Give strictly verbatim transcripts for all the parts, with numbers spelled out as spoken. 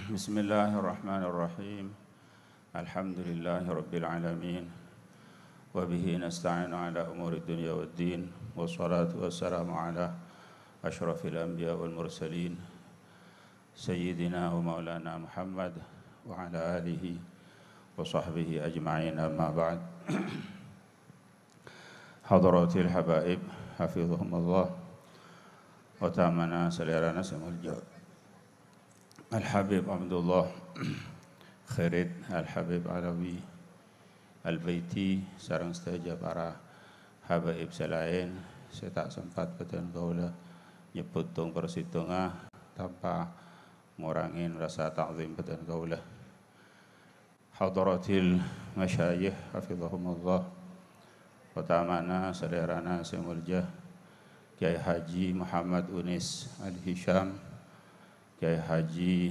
بسم الله الرحمن الرحيم. الحمد لله رب العالمين. وبه نستعين على أمور الدنيا والدين. والصلاة والسلام على أشرف الأنبياء والمرسلين. سيدنا ومولانا محمد وعلى آله وصحبه أجمعين. أما بعد. Hadratil habaib, hafizahumullah. Otamana salèrana sè molja Al-Habib Abdullah Kherit Al-Habib Alawi Al-Baiti sareng sadhâjâ para habaib sè laèn sè ta' sempat bhâdhân kaulâ nyebbhut tong-persèttonga tanpa ngorangè rasa ta'zim bhâdhân kaulâ. Hadratil masyayikh hafizahumullah, otamana salèrana sè molja Kyai Haji Muhammad Unis Al Hisham, Kyai Haji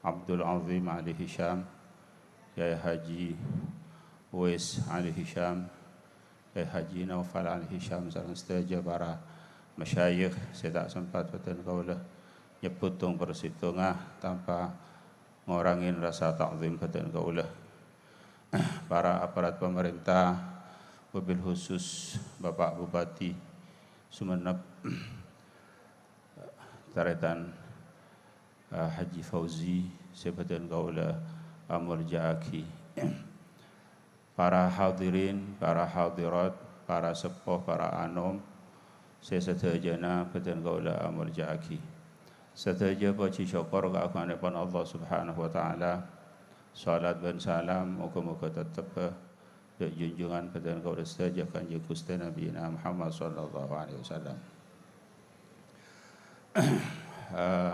Abdul Azim Al Hisham, Kyai Haji Uwais Al Hisham, Kyai Haji Naufal Al Hisham sareng sadhâjâ para masyayikh sè ta' sempat bhâdhân kaulâ nyebbhut tong-persèttonga tanpa ngorangè rasa ta'zim bhâdhân kaulâ. Para aparat pamarènta, wabil khusus Bapak Bupati Sumenep, tarètan, eh, Haji Fauzi sè bhâdhân kaulâ amolja'aghi. Para hadirin, para hadirat, para seppo, para anom, sè sadhâjâna bhâdhân kaulâ amolja'aghi. Sadhâjâ pojhi sokkor kaagunganèpon Allah Subhanahu wa Ta'ala. Salat bân salam moghâ-moghâ tettebbhâ dâ' junjungan bhâdhân kaulâ sadhâjâ Kanjeng Ghustè Nabiyina Muhammad sallallahu alaihi wasallam. Eh,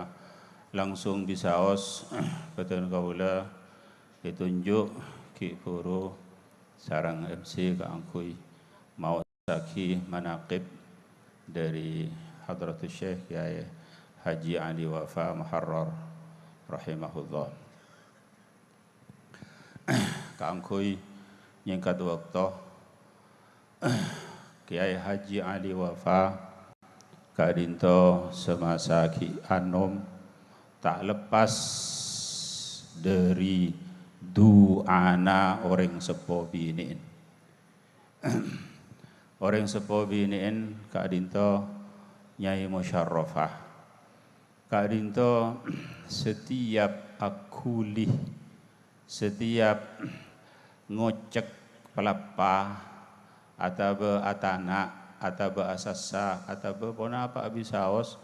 langsung bisaos bhâdhân kaulâ ètonjhu' ghi' bhuru sareng M C kaangghuy maosaghi manaqib dâri Hadratus Syekh Kyai Haji Ali Wafa Muharrar rahimahullah. Kaangghuy nyèngkat bâkto, Kyai Haji Ali Wafa ka'dinto semasa ghi' anom ta' leppas dâri du'ana orèng seppo binè'en. Orèng seppo binè'en ka'dinto Nyai Musyarrafah. Ka'dinto setiap aghuli, setiap ngocèk palappa, atabâ atana', atabâ asassa, atabâ ponapa abisaos,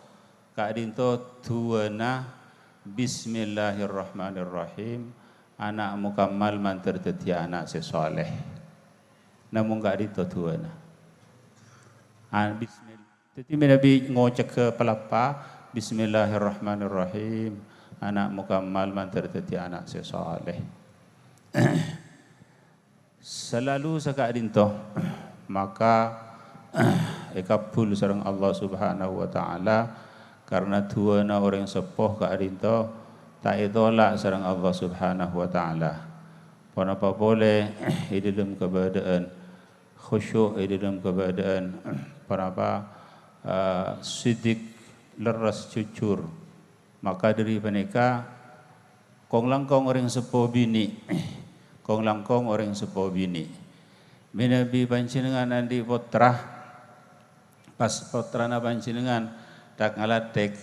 ka'dinto du'ana "Bismillahirrahmanirrahim, ana' mukammal mandhâr dhâddhiyâ ana' sè shalèh." Namong ka'dinto du'ana. An-, bismil-, Dhâddhi, mènabi ngocèghâ palappa, "Bismillahirrahmanirrahim. Ana' mukammal mandhâr dhâddhi ana' sè shalèh." Salalu saka'dinto, maka èkabbhul sareng Allah Subhanahu wa Ta'ala, karna du'ana orèng seppo ka'dinto ta' ètolak sareng Allah Subhanahu wa Ta'ala. Ponapa polè è dhâlem kabâdâ'ân khusyuk è dhâlem kabâdâ'ân, ponapa, eh, siddiq, lerres, jujur. Maka dhâri panèka, kong-langkong orèng seppo binè', kong-langkong orèng seppo binè'. Mènabi panjhennengngan andi' pottra, pas pottrana panjhennengngan ta' ngalathèk,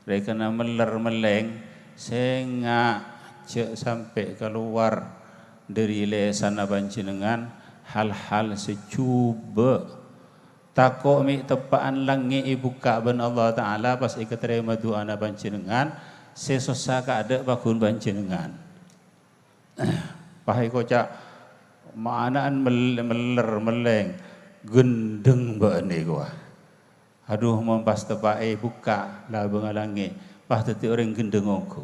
rèkana meller mellèng, sènga' jhâ' sampè' kalowar dhâri lèsanna panjhennengngan hal-hal sè jhubâ'. Tako' mè' teppa'an langngè' èbukka' bân Allah Ta'ala pas èkatarèma du'ana panjhennengngan, sè sossa kaadâ' paggun panjhennengngan. Pas èkoca', "Mana'an mel-, meller mellèng, ghendheng bâ'na kowa." Adhu, mon pas teppa'è bukka' labângnga langngè', pas dhâddhi orèng ghendheng ongghu.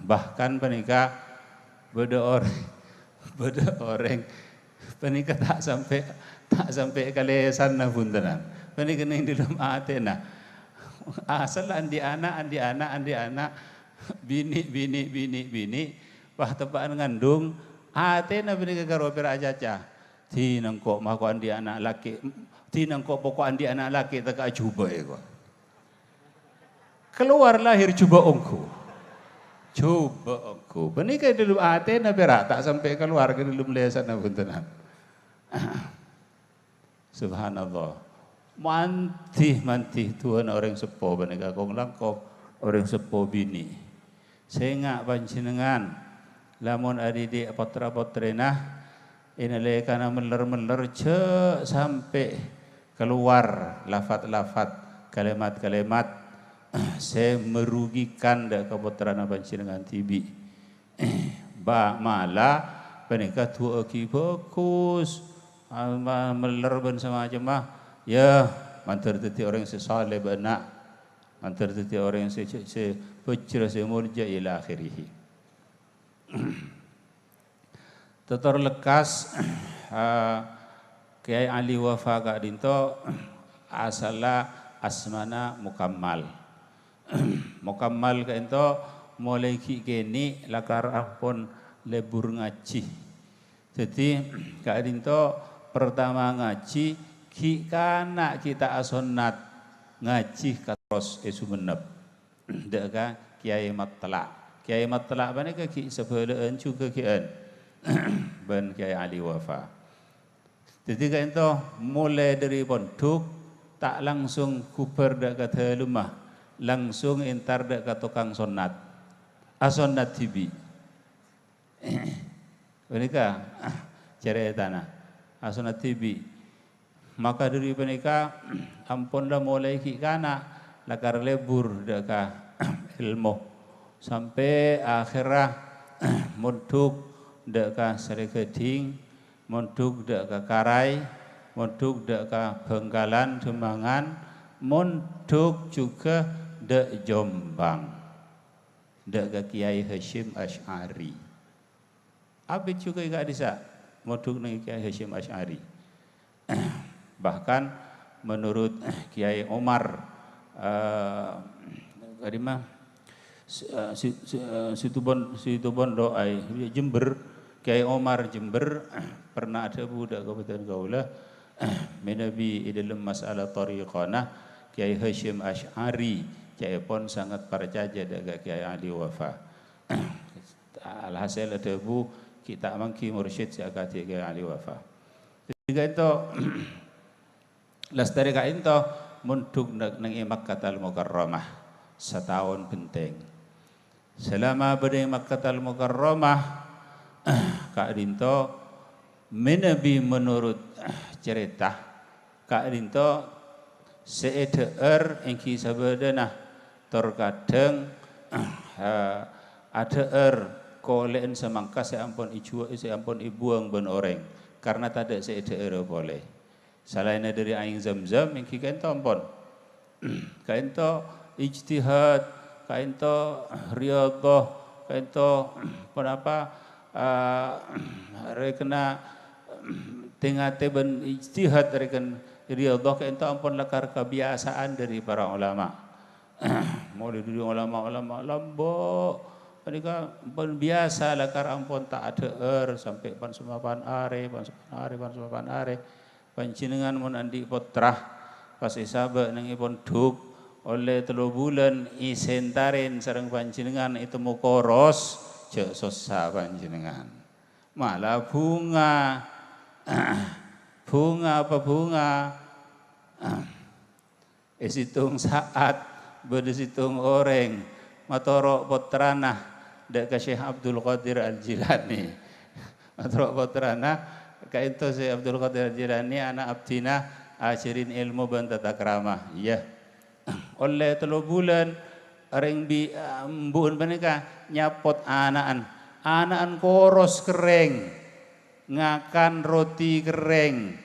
Bahkan panèka bâdâ orèng, bâdâ orèng panèka ta' sampè', ta' sampè' kalèsanna bhuntenan. Panèka neng dhâlem atèna. Asal andi' ana', andi' ana', andi' ana', binè', binè', binè', binè', pas teppa'an ngandung, atèna panèka karo pèra' acaca. Dina engko' mako andi' ana' lakè', dina engko' poko' andi' ana' lakè' tekka' jhubâ' èkowa. Kalowar lahèr jhubâ' ongghu. Coba engko'. Panèka è dâlem atèna pèra' ta' sampè' kalowar ka dâlem lèsanna bhuntenan. Subhanallah. Mandhi-mandhi du'âna orèng seppo panèka kong-langkong orèng seppo binè'. Sènga' panjhennengngan, lamon adhidhi' pottra-pottrèna, è nalèkana meller-meller jhâ' sampè' kalowar lafat-lafat, kalimat-kalimat sè merugikan dâ' ka pottrana panjhennengngan dhibi'. Ba-, mala panèka du'âaghi bhâghus, a-, ma-, meller bân samacemma, yâ, mandhâr dhâddhi orèng sè saleh bâ'na, mandhâr dhâddhi orèng sè, sè, sè bhâjrâ, sè molja, ila akhirih. Tottor lekkas, eh, Kèyaè Ali Wafa ka'dinto asalla asmana Mukammal. Mukammal ka'dinto molaè ghi' kènè' lakar ampon lebur ngajhi. Dhâddhi, ka'dinto pertama ngajhi, ghi' kana' ghi' ta' asonnat ngajhi ka terros è Songennep. Dâ' ka Kèyaè Mattala'. Kèyaè Mattala' panèka ghi' sabhâlâ'ân jhughâ ghi'ân bân Kèyaè Ali Wafa. Dhâddhi ka'dinto molaè dâri pondhuk, ta' langsung ghubâr dâ' ka dâlemma, langsung entar dâ' ka tokang sonnat. Asonnat dhibi'. Panèka carètana. Asonnat dhibi'. Maka dâri panèka ampon la molaè ghi' kana' lakar lebur dâ' ka èlmo. Sampè' akhèrra mondhuk dâ' ka Salèghading, mondhuk dâ' ka Karai, mondhuk dâ' ka Bhângkalan Demangan, mondhuk jhughâ dâ' Jombang. Dâ' ka Kèyaè Hasyim Asy'ari. Abit jhughâ è ka'dissa' mondhuk neng Kèyaè Hasyim Asy'ari. Bahkan menurut Kèyaè Omar, eh, ka'dimma? Si, eh, si, si, eh, Situbon-, Situbondo, ai, Jember, Kèyaè Omar Jember, pernah adhâbu dâ' ka bhâdhân kaulâ, mènabi è dâlem masalah thariqana, Kèyaè Hasyim Asy'ari, ca'èpon sanget parcajâ dâ' ka Kèyaè Ali Wafa. Alhasil adhâbu, ghi' ta' mangghi mursyid sè akadhi Kèyaè Ali Wafa. Dhâddhi ka'dinto, lastarè ka'dinto, mondhuk nè-, neng è Makkatal Mukarramah, sataon bhenteng. Salama bâdâ è Makkatal Mukarramah, ka'dinto, mènabi menurut carèta, ka'dinto sè èdhâ'âr èngghi sabâdâna, tor kadhâng, eh, adhâ'âr kolè'en samangka sè ampon èjhuwâ-, sè ampon èbuwâng bân orèng, karna tadâ' sè èdhâ'ârâ polè. Salaènna dâri Aèng Zamzam, èngghi ka'dinto ampon. Ka'dinto ijtihad, ka'dinto riyadhah, ka'dinto ponapa, eh, rèkenna tè-ngatè bân ijtihad rèken riyadhah ka'dinto ampon lakar kabiyasaan dâri para ulama. Molaè dâri ulama-ulama lambâ' panèka ampon biyasa lakar ampon ta' adhâ'âr sampè' pan-, sampè' pan arè, pan-, sampè' pan arè, pan-, sampè' pan arè. Panjhennengngan mon andi' pottra, pas èsabâ' neng è pondhuk, ollè tello bulân èsentarèn sareng panjhennengngan ètemmo koros, jhâ' sossa panjhennengngan. Mala bhunga. Bhunga apa bhunga? È sèttong sa'at, bâdâ sèttong orèng matoro' pottrana dâ' ka Syekh Abdul Qadir Al-Jilani. Matoro' pottrana, "Ka'dinto Syekh Abdul Qadir Al-Jilani, ana' abdhina, ajhârin èlmo bân tata krama." Iyâ. Ollè tello bulân, orèng bi-, embu'en panèka nyapot ana'en. Ana'en koros kerrèng. Ngakan roti kerrèng,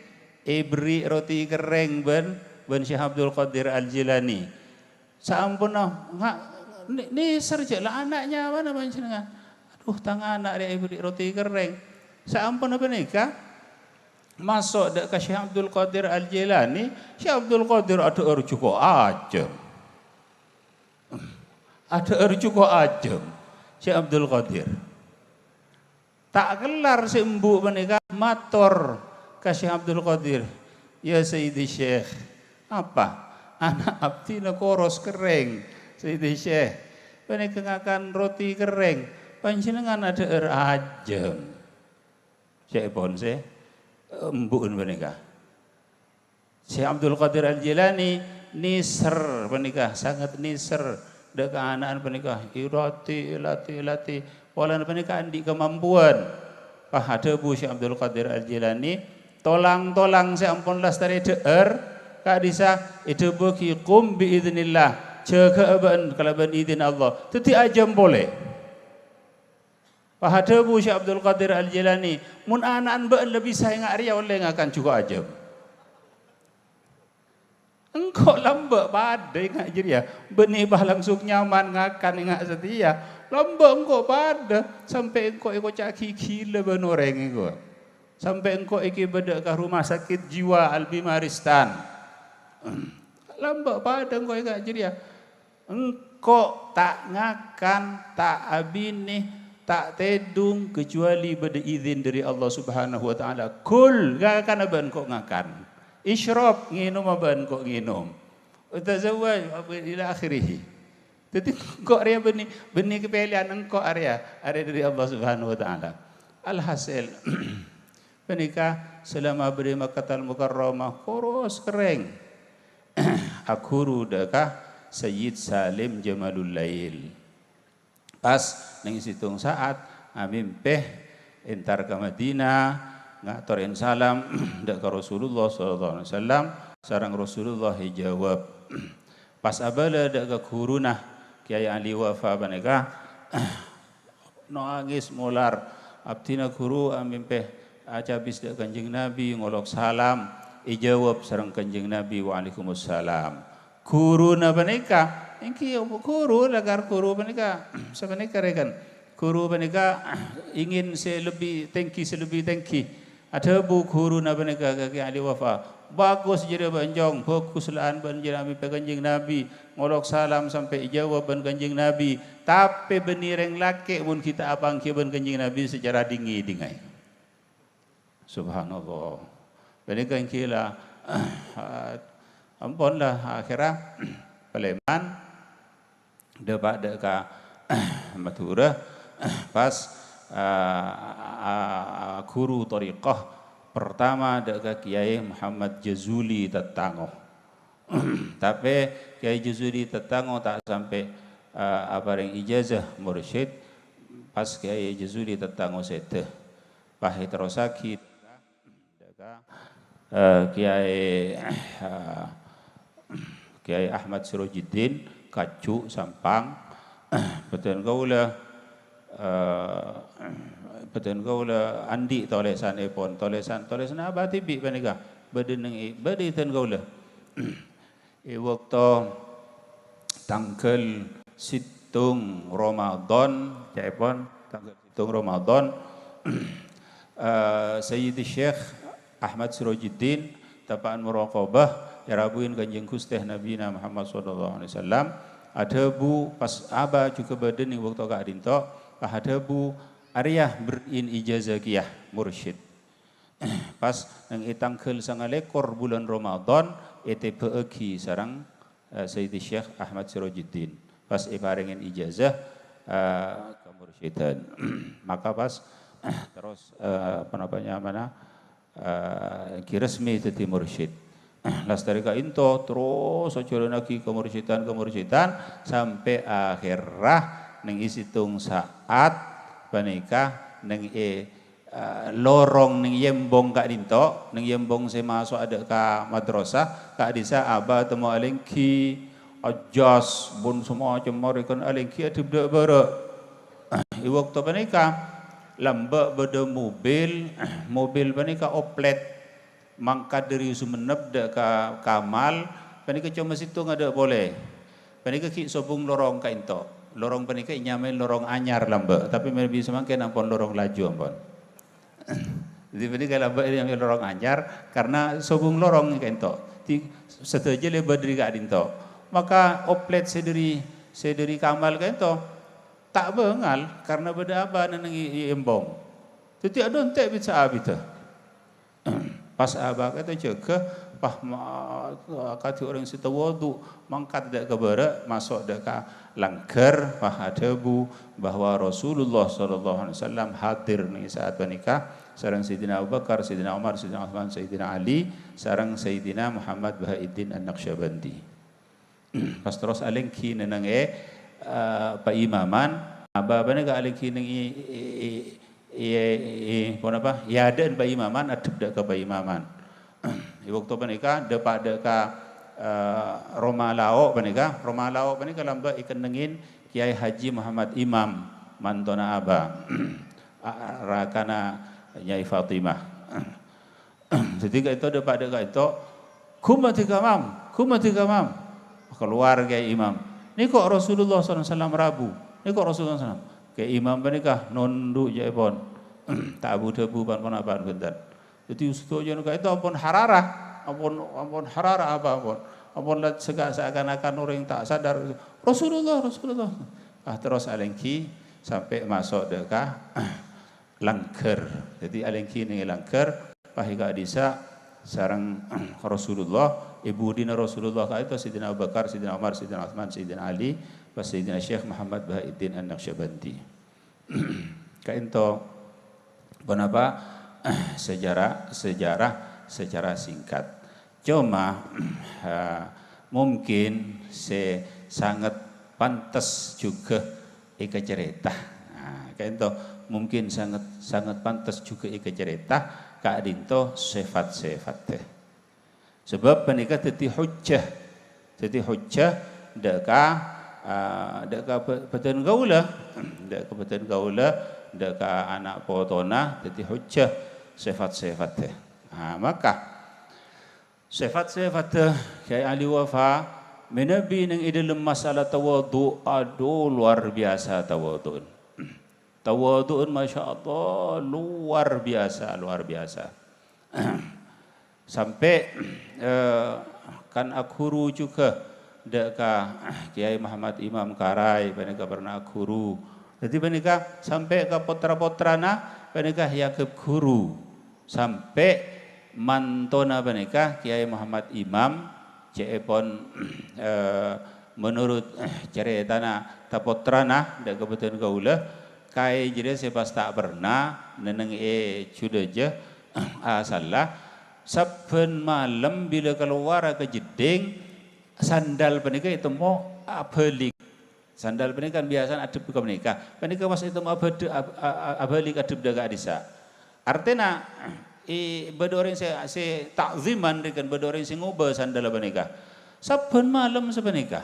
èberri' roti kerrèng bân, bân Syekh Abdul Qadir Al-Jilani. Saamponna nga-, nè-, nèser jhâ' la ana' nyawana panjhennengngan. "Adhu, tang ana' rèya èberri' roti kerrèng." Saamponna panèka, maso' dâ' ka Syekh Abdul Qadir Al-Jilani, Syekh Abdul Qadir adhâ'âr jhuko' ajâm. Adhâ'âr jhuko' ajâm, Syekh Abdul Qadir. Ta' kellar sè embu' panèka mator ka Syekh Abdul Qadir, "Ya Sayyidi Syekh, apa? Ana' abdhina koros kerrèng, Sayyidi Syekh. Panèka ngakan roti kerrèng, panjhennengngan adhâ'âr ajâm. Ca'èpon sè embu'en panèka. Syekh Abdul Qadir Al-Jailani nèser panèka, sanget nèser dâ' ka ana'na panèka, èlatè, èlatè, èlatè. Polana panèka andi' kamampowan. Pas adhâbu Syekh Abdul Qadir Al-Jailani, "Tolang-tolang sè ampon lastarè dhâ'âr, ka'dissa' èdhâbuwaghi, 'Qum bi idznillah,' jâgâ'â bâ'na kalabân idin Allah, dhâddhi ajâm polè." Pas adhâbu Syekh Abdul Qadir Al-Jailani, "Mon ana'na bâ'na la bisa enga' rèya ollè ngakan jhuko' ajâm." Engko' lambâ' padâ enga' jârèya, bânnè pas langsung nyaman ngakan enga' satèya. Lambâ' engko' padâ, sampè' engko' èkoca'aghi ghilâ bân orèng engko'. Sampè' engko' èkibâ dâ' ka rumah sakit jiwa Al-Bimaristan. Lambâ' padâ engko' enga' jârèya. Engko' ta' ngakan, ta' abinè, ta' tèdung, kecuali bâdâ idin dâri Allah Subhanahu wa Ta'ala. "Kul," ngakana bâ'na engko' ngakan. "Isyrab," ngènoma bâ'na engko' ngènom. "Tazawwaj," ila akhirih. Dhâddhi, engko' rèya bânnè, bânnè kapèlèyan engko' arèya, arèya dâri Allah Subhanahu wa Ta'ala. Alhasil, panèka salama bâdâ è Makkatal Mukarramah, koros kerrèng. Aghuru dâ' ka Sayyid Salim Jamalul Lail. Pas neng sèttong sa'at, amèmpè entar ka Madinah, ngatorè salam dâ' ka Rasulullah sallallahu alaihi wasallam, sareng Rasulullah èjâwâb. Pas abâlâ dâ' ka ghuruna, Kèyaè Ali Wafa panèka, nangès molar, "Abdhina ghuru amèmpè acabis dâ' Kanjeng Nabi, ngolok salam, èjâwâb sareng Kanjeng Nabi, 'Waalaikumsalam.'" Ghuruna panèka, èngghi ghuru, lakar ghuru panèka, sapanèka rèken. Ghuru panèka ingin sè lebbi tèngghi, sè lebbi tèngghi. Adhâbu ghuruna panèka ka Kèyaè Ali Wafa, "Bhâghus jârèya bâ'na, Cong, bhâghus la bâ'na jârèya amèmpè Kanjeng Nabi, ngolok salam sampè' èjâwâb bân Kanjeng Nabi, tapè bânnè rèng lakè' mon ghi' ta' apangghiyâ bân Kanjeng Nabi sacara dhing-ngèdhingngaghi." Subhanallah. Panèka èngghi la, ampon la, akhèrra palèman. Dâpa' dâ' ka Madhurâ, pas, a, a, a, ghuru thariqah pertama dâ' ka Kèyaè Muhammad Jazuli Tettango. Tapè Kèyaè Jazuli Tettango ta' sampè', a, aparèng ijazah mursyid, pas Kèyaè Jazuli Tettango sèdhâ. Pas èterrossaghi dâ' ka, eh, Kèyaè, eh, Kèyaè Ahmad Sirajuddin, Kaju, Sampang. Bhâdhân kaulâ, eh, bhâdhân kaulâ andi' tolèsanèpon. Tolèsan, tolèsan abâ' dhibi' panèka. Bâdâ neng è, bâdâ è dhân kaulâ. È bâkto tangghâl sèttong Ramadan, ca'èpon tangghâl sèttong Ramadan, eh, Sayyidi Syekh Ahmad Sirajuddin, teppa'na muraqabah, èrabuin Kanjeng Ghustè Nabina Muhammad sallallahu alaihi wasallam, adhâbu pas abâ' jhughân bâdâ è bâkto ka'dinto, pas adhâbu, "Arèya berri'in ijazah kèya, mursyid." Pas neng è tangghâl sangalèkor bulân Ramadan, ètèbâ'âghi sareng, eh, Sayyidi Syekh Ahmad Sirajuddin. Pas èparèngè ijazah, eh, kamursyidhân. Maka pas, terros, eh, apa namanya, mana, eh, ghi resmi dhâddhi mursyid. Lastarè ka'dinto, terros ajhâlânnaghi kamursyidhân-kamursyidhân, sampè' akhèrra neng è sèttong sa'at panèka neng è eh, lorong neng Yembong ka'dinto, neng Yembong sè maso' adâ' ka madrasah, ka'dissa' abâ' temmo alèngghi, ajâs, bun samacem marèkan alèngghi adhep dâ' bârâ'. È bâkto panèka, lambâ' bâdâ mobil, mobil panèka oplet. Mangkat dâri Songennep dâ' ka Kamal, panèka coma sèttong adâ' polè. Panèka ghi' sobung lorong ka'dinto. Lorong panèka ènyamaè lorong anyar lambâ', tapè manabi samangkèn ampon lorong laju ampon. Dhâddhi panèka lambâ' ènyamaè lorong anyar karna sobung lorong ka'dinto. Dhâddhi sadhâjâ lèbât dâri ka'dinto. Maka oplet sè dâri, sè dâri Kamal ka'dinto ta' bângal karna bâdâ abâ' neng è, è Embong. Dhâddhi adhu entè' bit-saabiddhâ. Pas abâ' ka'dinto jâgâ, Pas ma-, kadhi orèng sè tawadu', mangkat dâ' ka bârâ', maso' dâ' ka langghâr, pas adhâbu bahwa Rasulullah sallallahu alaihi wasallam hadir neng sa'at panèka, sareng Sayyidina Abu Bakar, Sayyidina Umar, Sayyidina Utsman, Sayyidina Ali, sareng Sayyidina Muhammad Bahaiddin An-Naqsyabandi. Pas terros alèngghi neng è, eh, paimaman, Aba panèka alèngghi neng è, è, è, è, è, ponapa? È adâ'na paimaman, addhep dâ' ka paimaman. È bâkto panèka dâpa' dâ' ka, eh, Roma Lao' panèka. Roma Lao' panèka lambâ' èkennengngè Kiai Haji Muhammad Imam, mantona Aba. A-, rakana Nyai Fatimah. Dhâddhi ka'dinto dâpa' dâ' ka'dinto, "Ghumma dhika, Mam, ghumma dhika, Mam." Kalowar Kiai Imam. "Nèko Rasulullah sallallahu alaihi wasallam rabu. Nèko Rasulullah sallallahu alaihi wasallam." Kiai Imam panèka nondhu' ca'èpon. Ta' abu-dhâbu pan-, ponapa bhunten. Dhâddhi sadhâjâna ka'dinto ampon hararah, ampon, ampon hararah apa ampon. Ampon la-, seka-, seakan-akan orèng ta' sadar, "Rasulullah, Rasulullah." Ah, terros alèngghi sampè' maso' dâ' ka langghâr. Dhâddhi alèngghi neng è langghâr, pas è ka'dissa' sareng Rasulullah, è budina Rasulullah ka'dinto Sayyidina Abu Bakar, Sayyidina Umar, Sayyidina Utsman, Sayyidina Ali, pas Sayyidina Syekh Muhammad Bahaiddin An-Naqsyabandi. Ka'dinto ponapa sejarah, sejarah secara singkat. Coma, eh, mungkin sè sanget pantes jhughâ èkacarèta. Nah, ka'dinto mungkin sanget, sanget pantes jhughâ èkacarèta ka'dinto sèfat-sèfatta. Sabâb panèka dhâddhi hujjah. Dhâddhi hujjah dâ' ka, ah, dâ' ka bâ-, bâdân kaulâ, dâ' ka bâdân kaulâ, dâ' ka ana' potona, dhâddhi hujjah sèfat-sèfatta. Nah, maka sèfat-sèfatta Kiai Ali Wafa mènabi neng è dâlem masalah tawadu', adu, luar biasa tawadu'na. Tawadu'na, masya Allah, luar biasa, luar biasa. Sampè', eh, kan aghuru jhughâ dâ' ka Kiai Muhammad Imam Karai, panèka pernah aghuru. Dhâddhi panèka sampè' ka potra-potrana panèka èanggep ghuru. Sampè' mantona panèka Kiai Muhammad Imam, ca'èpon, eh, menurut, eh, carètana tapotrana dâ' ka bâdân kaulâ, Kiai jârèya sè pas ta' pernah neng è Jhudhâjâ, asalla, sabbhân malem bilâ kalowara ka jeddhing, sandal panèka ètemmo abâlik. Sandal panèka kan biyasana addhep ka panèka. Panèka pas ètemmo abâdâ-, ab-, a-, a-, abâlik addhep dâ' ka'dissa'. Artèna, è, bâdâ orèng sè, sè ta'ziman rèken, bâdâ orèng sè ngobâ sandal panèka. Sabbhân malem sapanèka.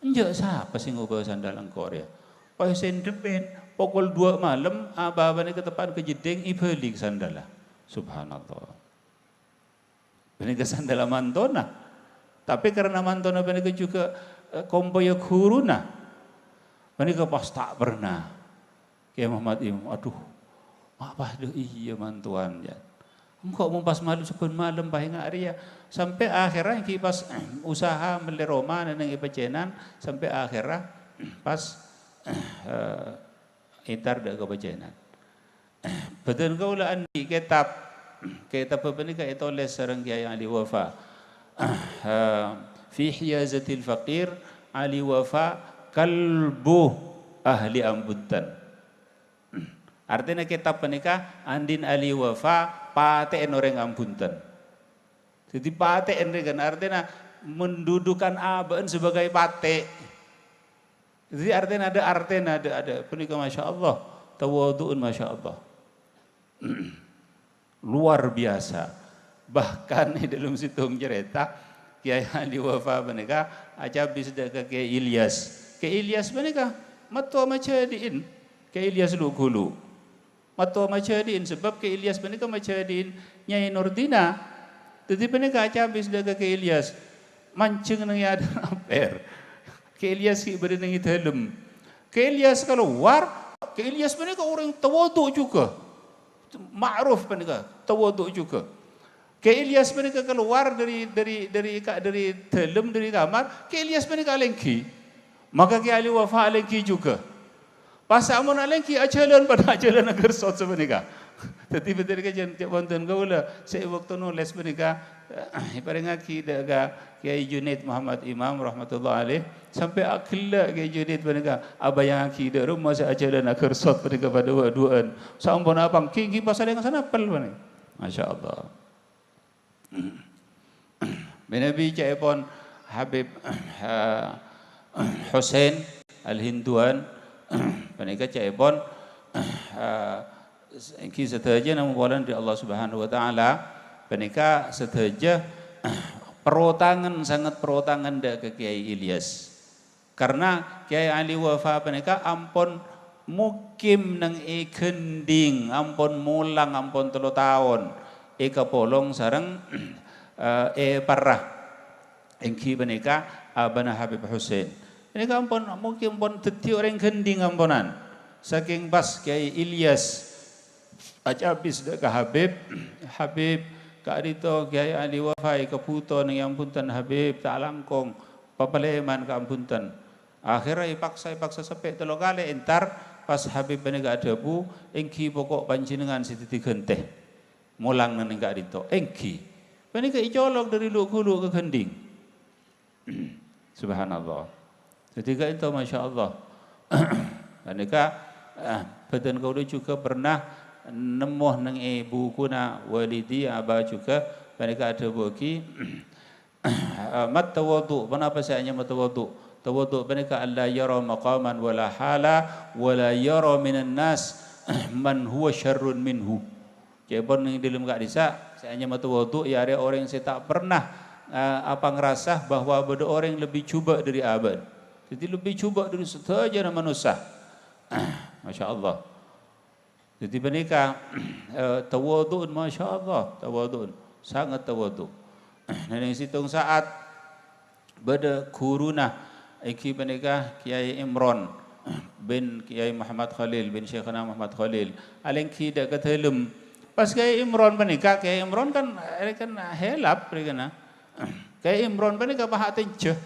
Enjâ' sapa sè ngobâ sandal engko' rèya? Pas sè enḍhâpèn, pokol duwâ' malem, abâ panèka teppa'an ka jeddhing, èbâlik sandalla. Subhanallah. Panèka sandalla mantona. Tapè karena mantona panèka jhughâ, eh, kompoyya ghuruna. Panèka pas ta' pernah. Kiai Muhammad Imam, "Aduh, ma' pas dâ' iyâ mantowan, ya. Engko' mon pas malem, sabbhân malem pas enga' rèya." Sampè' akhèrra ènggi pas usaha mellè roma neng è pècènan, sampè' akhèrra pas, eh, entar dâ' ka pècènan. Bâdân kaulâ andi' kètab. Kètab panèka ètolès sareng Kiai Ali Wafa. Eh, Fi Hiyazatil Faqir, Ali Wafa, Kalbu Ahli Ambunten. Artèna kètab panèka andi'na Ali Wafa, patè'èn orèng Ambunten. Dhâddhi patè'èn rèken, artèna mendudukan abâ'na sebagai patè'. Dhâddhi artèna adâ', artèna adâ', adâ'. Panèka masya Allah, tawadhu'un masya Allah. Luar biasa. Bahkan è dâlem sèttong carèta, Kiai Ali Wafa panèka acabis dâ' ka Kiai Ilyas. Kiai Ilyas panèka mattowa majhâdi'in Kiai Ilyas lu-ghulu. Mattowa majhâdi'in, sabâb Kiai Ilyas panèka majhâdi'in Nyai Nurdina. Dhâddhi panèka acabis dâ' ka Kiai Ilyas. Manjheng neng è adâ'na ampèr. Kiai Ilyas ghi' bâdâ neng è dâlem. Kiai Ilyas kalowar, Kiai Ilyas panèka orèng tawadhu' jhughâ. Ma'ruf panèka, tawadhu' jhughâ. Kiai Ilyas panèka kalowar dâri, dâri, dâri ka-, dâri dâlem, dâri kamar, Kiai Ilyas panèka alènggi. Maka Kiai Ali Wafa alènggi jhughâ. Pas ampon alènggi, ajhâlân padâ ajhâlân agersot sapanèka. Dhâddhi bhender kajhân cè' bhunten kaulâ sè è bâkto nolès panèka, èparèngaghi dhâ' ka Kèyaè Junaid Muhammad Imam rahmatullah alaih, sampè' aghellâ' Kèyaè Junaid panèka, abâjângaghi dhâ' roma sè ajhâlân aghârsot panèka padâ wâ'-duwâ'ân. Saompona apa, ghi-, ghi pas salèng sanapèl panèka. Masya Allah. Manabi ca'èpon Habib, eh, Husain Al-Hinduan, panèka ca'èpon, eh, èngghi sadhâjâna mopolan dâri Allah Subhanahu wa Ta'ala, panèka sadhâjâ, eh, parotangan, sanget parotangan dâ' ka Kèyaè Ilyas. Karna Kèyaè Ali Wafa panèka ampon mukim neng è Gendhing, ampon molang, ampon tello taon èkapolong sareng, eh, è Parra. Èngghi panèka abana Habib Husain. Panèka ampon mukim pon dhâddhi orèng Gendhing amponan. Sakèng pas Kèyaè Ilyas acabis dâ' ka Habib, "Habib, ka'dinto Kèyaè Ali Wafa èkabhuto neng è bhunten, Habib, ta' langkong, papalèman ka bhunten." Akhèrra èpaksa, èpaksa sampè' tello kalè èntar, pas Habib panèka adhâbu, "Èngghi poko' panjhennengan sè dhâddhi ghântè. Molang neng ka'dinto." Èngghi. Panèka ècolok dâri lu'-ghulu' ka Gendhing. Subhanallah. Dhâddhi ka'dinto, masya Allah. Panèka, eh, bhâdhân kaulâ jhughân pernah nemmo neng è bukuna Walidi Aba jhughân, panèka adhâbuwaghi, Eh, mat tawadhu', ponapa sè anyama tawadhu'? Tawadhu' panèka alla yara maqaman wala hala, wala yara minan nas man huwa syarrun minhu. Ca'èpon neng è dâlem ka'dissa', sè anyama tawadhu' ya arèya orèng sè ta' pernah, eh, apangrasa bahwa bâdâ orèng lebbi jhubâ' dâri abâ'na. Dhâddhi lebbi jhubâ' dâri sadhâjâna manossa. Masya Allah. Dhâddhi panèka, eh, tawadhu'un, masya Allah, tawadhu'un, sanget tawadhu'. Neng sèttong sa'at bâdâ ghuruna, èngghi panèka Kèyaè Imron bin Kèyaè Muhammad Khalil, bin Syaikhana Muhammad Khalil, alèngghi dâ' ka dâlem. Pas Kèyaè Imron panèka, Kèyaè Imron kan, eh, kan helap rèkana. Kèyaè Imron panèka pas atènjhâ.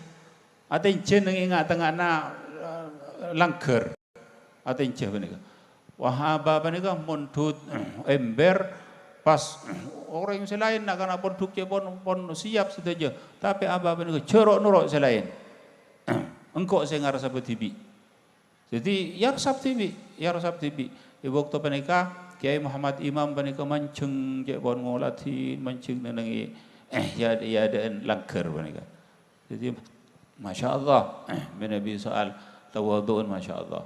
Atènjhâ neng è nga'-tengnga'anna, eh, langghâr. Atènjhâ panèka. Wah, Aba panèka mondhut ember, pas orèng sè laèn na'-kana' pon dhuk cè' pon, pon siap sadhâjâ. Tapè Aba panèka jhâ' ro'-noro' sè laèn. Engko' sè ngarsap dhibi'. Dhâddhi, èyarsap dhibi', èyarsap dhibi'. È bâkto panèka, Kèyaè Muhammad Imam panèka manjheng cè' pon ngolatè, manjheng neng è, eh, ya-, è adâ'ân langghâr panèka. Dhâddhi, masya Allah, manabi soal tawadhu'un, masya Allah.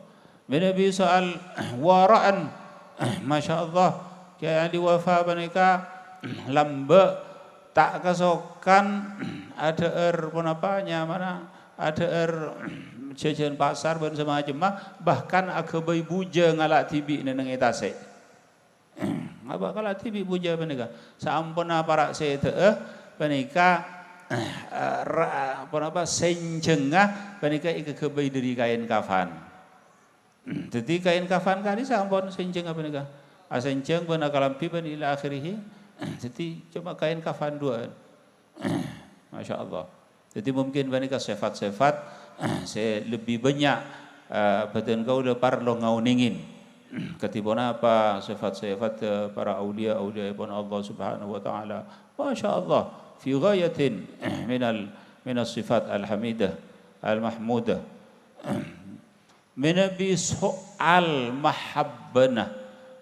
Manabi soal wara'an, masya Allah. Kèyaè Ali Wafa panèka lambâ' ta' kasokan adhâ'âr ponapa nyamana, adhâ'âr jhâjhân pasar bân samacemma, bahkan aghâbây bujâ ngala' dhibi' neng è tasè'. Ngabâ' kala dhibi' bujâ panèka. Saamponna para' sèdhâ'â panèka, eh, ra-, ponapa, sènjhângnga panèka èkaghâbây dâri kaèn kafan. Dhâddhi kaèn kafan ka'dissa' ampon sènjhângnga panèka. Asènjhâng bân akalambhi bân ila akhirih. Dhâddhi coma kaèn kafan duwâ'ân. Masya Allah. Dhâddhi mungkin panèka sèfat-sèfat sè lebbi bânnya', eh, bhâdhân kaulâ parlo ngaonèngè. Kadhi ponapa sèfat-sèfat, eh, para auliya-auliyaèpon Allah Subhanahu wa Ta'ala. Masya Allah, fi ghayatin minal, minas sifat al-hamidah, al-mahmudah. Manabi soal mahabbana.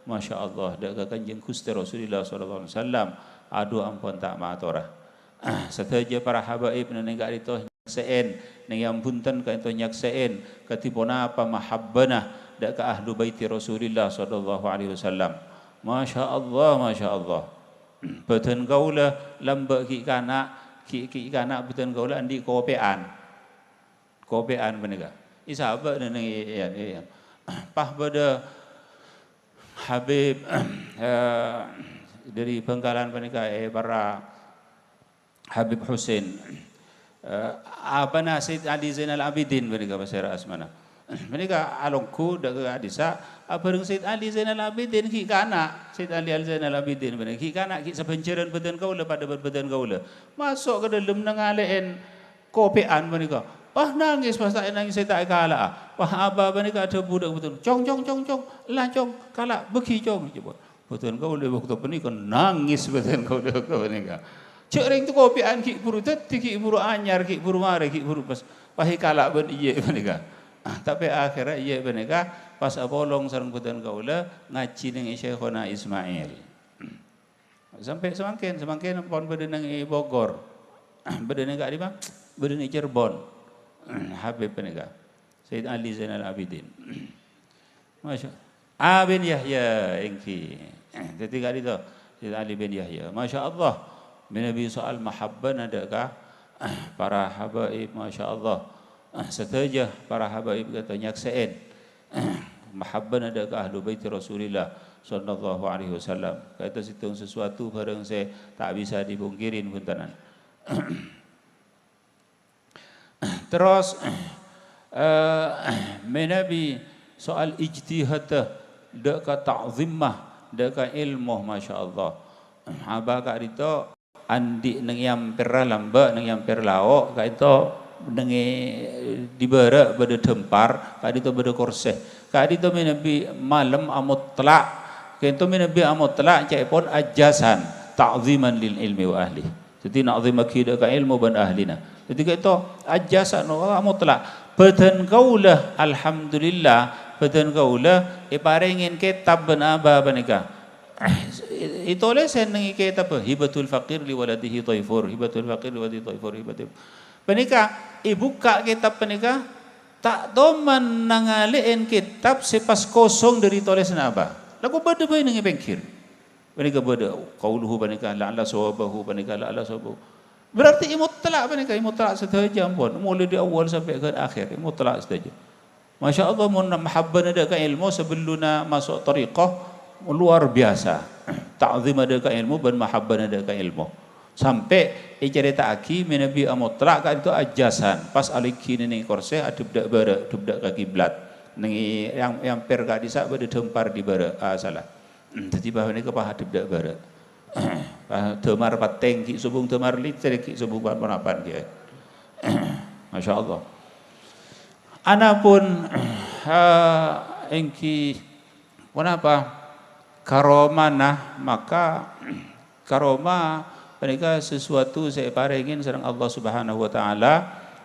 Masya Allah, dâ' ka Kanjeng Ghustè Rasulullah sallallahu alaihi wasallam, adu ampon ta' matora. Sadhâjâ para habaib neng ka'dinto nyaksè'è, neng è bhunten ka'dinto nyaksè'è, kadhi ponapa mahabbana dâ' ka ahlu baiti Rasulillah sallallahu alaihi wasallam. Masya Allah, masya Allah. Bhâdhân kaulâ lambâ' ghi' kana', ghi', ghi' kana' bhâdhân kaulâ andi' kopè'an. Kopè'an panèka. Èsabâ' neng, neng, iyâ, iyâ. Pas bâdâ Habib, eh, dâri Bhângkalan panèka, eh, para Habib Husain. Eh, abana Said Ali Zainal Abidin panèka pasèra asmana. Panèka alongghu dâ' ka ka'dissa', abhâreng Said Ali Zainal Abidin ghi' kana'. Said Ali Al Zainal Abidin panèka ghi' kana', ghi' sabhânjhârân bhâdhân kaulâ, padâ bân bhâdhân kaulâ. Maso' ka dâlem nangalè'è kopè'an panèka. Wah, nangès, pas ta' nangès sè ta' èkala'a. Wah, aba panèka adhâbu dâ' ka bhâdhân, "Cong, cong, cong, cong. Ella, cong, kala', bâghi, cong," ca'èpon. Bâdân kaulâ è bâkto panèka nangès bâdân kaulâ è bâkto panèka. Jhâ' rèng kopi'an ghi' buru dhâddhi, ghi' buru anyar, ghi' buru marè, ghi' buru pas, pas èkala' bân iyâ panèka. Ah, tapè akhèrra iyâ panèka pas apolong sareng bâdân kaulâ ngajhi neng Syaikhona Ismail. Sampè' samangkèn, samangkèn pon bâdâ neng è Bogor. Bâdâ neng ka'dimma? Bâdâ neng Cirebon. Habib panèka. Sayyid Ali Zainal Abidin. Masya A bin Yahya, èngghi. Dhâddhi ka'dinto, Sayyid Ali bin Yahya. Masya Allah. Mènabi soal mahabbana dâ' ka para habaib, masya Allah. Sadhâjâ para habaib ka'dinto nyaksè'è mahabbana dâ' ka Ahlu Baiti Rasulillah sallallahu alaihi wasallam. Ka'dinto sèttong sesuatu bhârâng sè ta' bisa dipungkirin, bhuntenan. Terros, eh, mènabi soal ijtihad dâ' ka ta'zimma, dâ' ka èlmo, masya Allah. Abâ ka'dinto andi' neng è ampèrra lambâ', neng è ampèr lao', ka'dinto neng è, di bârâ' bâdâ dhâmpar, ka'dinto bâdâ korsè. Ka'dinto mènabi malem amotlak, ka'dinto mènabi amotlak ca'èpon ajjhâsan, ta'ziman lil ilmi wa ahli. Dhâddhi na'zimaghi dâ' ka èlmo bân ahlina. Dhâddhi ka'dinto ajjhâsan, oh, mutlak. Bâdân kaulâ, alhamdulillah, bâdân kaulâ èparèngè kètab bân abâ panèka. Ètolèsè neng è kètab Hibatul Faqir li Waladihi Thaifur, Hibatul Faqir li Waladihi Thaifur, Hibatul. Panèka èbukka' kètab panèka, ta' toman nangalè'è kètab sè pas kosong dâri tolèsanna abâ. Lako bâdâ bhâi neng è pèngghir. Panèka bâdâ qauluhu panèka, la'alla shawabahu panèka, la'alla shawabahu. Berarti èmotlak panèka, èmotlak sadhâjâ ampon, mulai dâri awal sampè' ka akhèr, èmotlak sadhâjâ. Masya Allah, mon mahabbana dâ' ka èlmo sabellunna maso' thariqah, luar biasa. Ta'zimma dâ' ka èlmo bân mahabbana dâ' ka èlmo. Sampè' ècarèta'aghi mènabi amotlak ka'dinto ajjhâsan, pas alèngghi neng è korsè, adhep dâ' bârâ', dhep dâ' ka kiblat. Neng è, è am-, è ampèr ka'dissa' bâdâ dhâmpar di bârâ', ah, sala. Hmm, dhâddhi pas panèka pas adhep dâ' bârâ'. Pas dhâmar patèng ghi' sobung dhâmar listrik, ghi' sobung pan-ponapan ghi'. Masya Allah. Anapun, eh, èngghi ponapa? Karomana, maka karoma panèka sesuatu sè èparèngè sareng Allah Subhanahu wa Ta'ala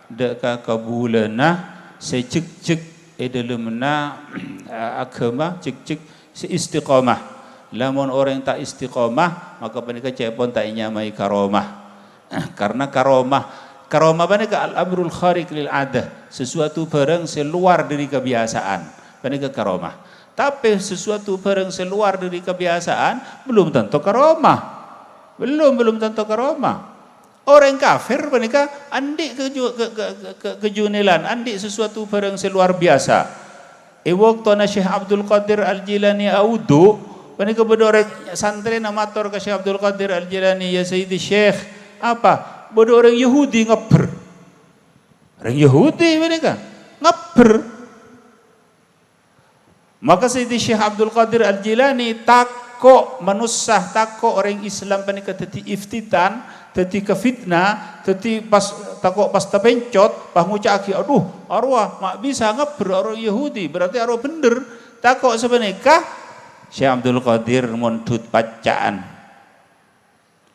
dâ' ka kabulâna sè jhekjhek è dâlemma, eh, aghâma, jhekjhek sè istiqomah. Lamon orèng ta' istiqomah, maka panèka ca'èpon ta' ènyamaè karomah. Karena karomah, karomah panèka al-amrul khariq lil adah, sesuatu barang sè luar dari kebiasaan. Panèka karomah. Tapè sesuatu barang sè luar dari kebiasaan belum tentu karomah. Belum, belum tentu karomah. Orèng kafir panèka andi' keju-, ke-, ke-, ke-, ke-, kejunelan, andi' sesuatu barang sè luar biasa. È bâktona Syekh Abdul Qadir Al-Jilani awudu, panèka bâdâ orèng santrèna mator ka Syekh Abdul Qadir Al-Jilani, "Ya Sayyidi Syekh, apa?" Bâdâ orèng Yahudi ngabbher. Orèng Yahudi panèka ngabbher. Maka Sayyidi Syekh Abdul Qadir Al-Jilani tako' manossa, tako' orèng Islam panèka dhâddhi iftitan, dhâddhi kafitna, dhâddhi pas, tako' pas tapèncot, pas ngoca'aghi, "Adhu, arowa ma' bisa ngabbher arowa Yahudi, berarti arowa bhendher." Tako' sapanèka, Syekh Abdul Qadir mondhut pacca'an.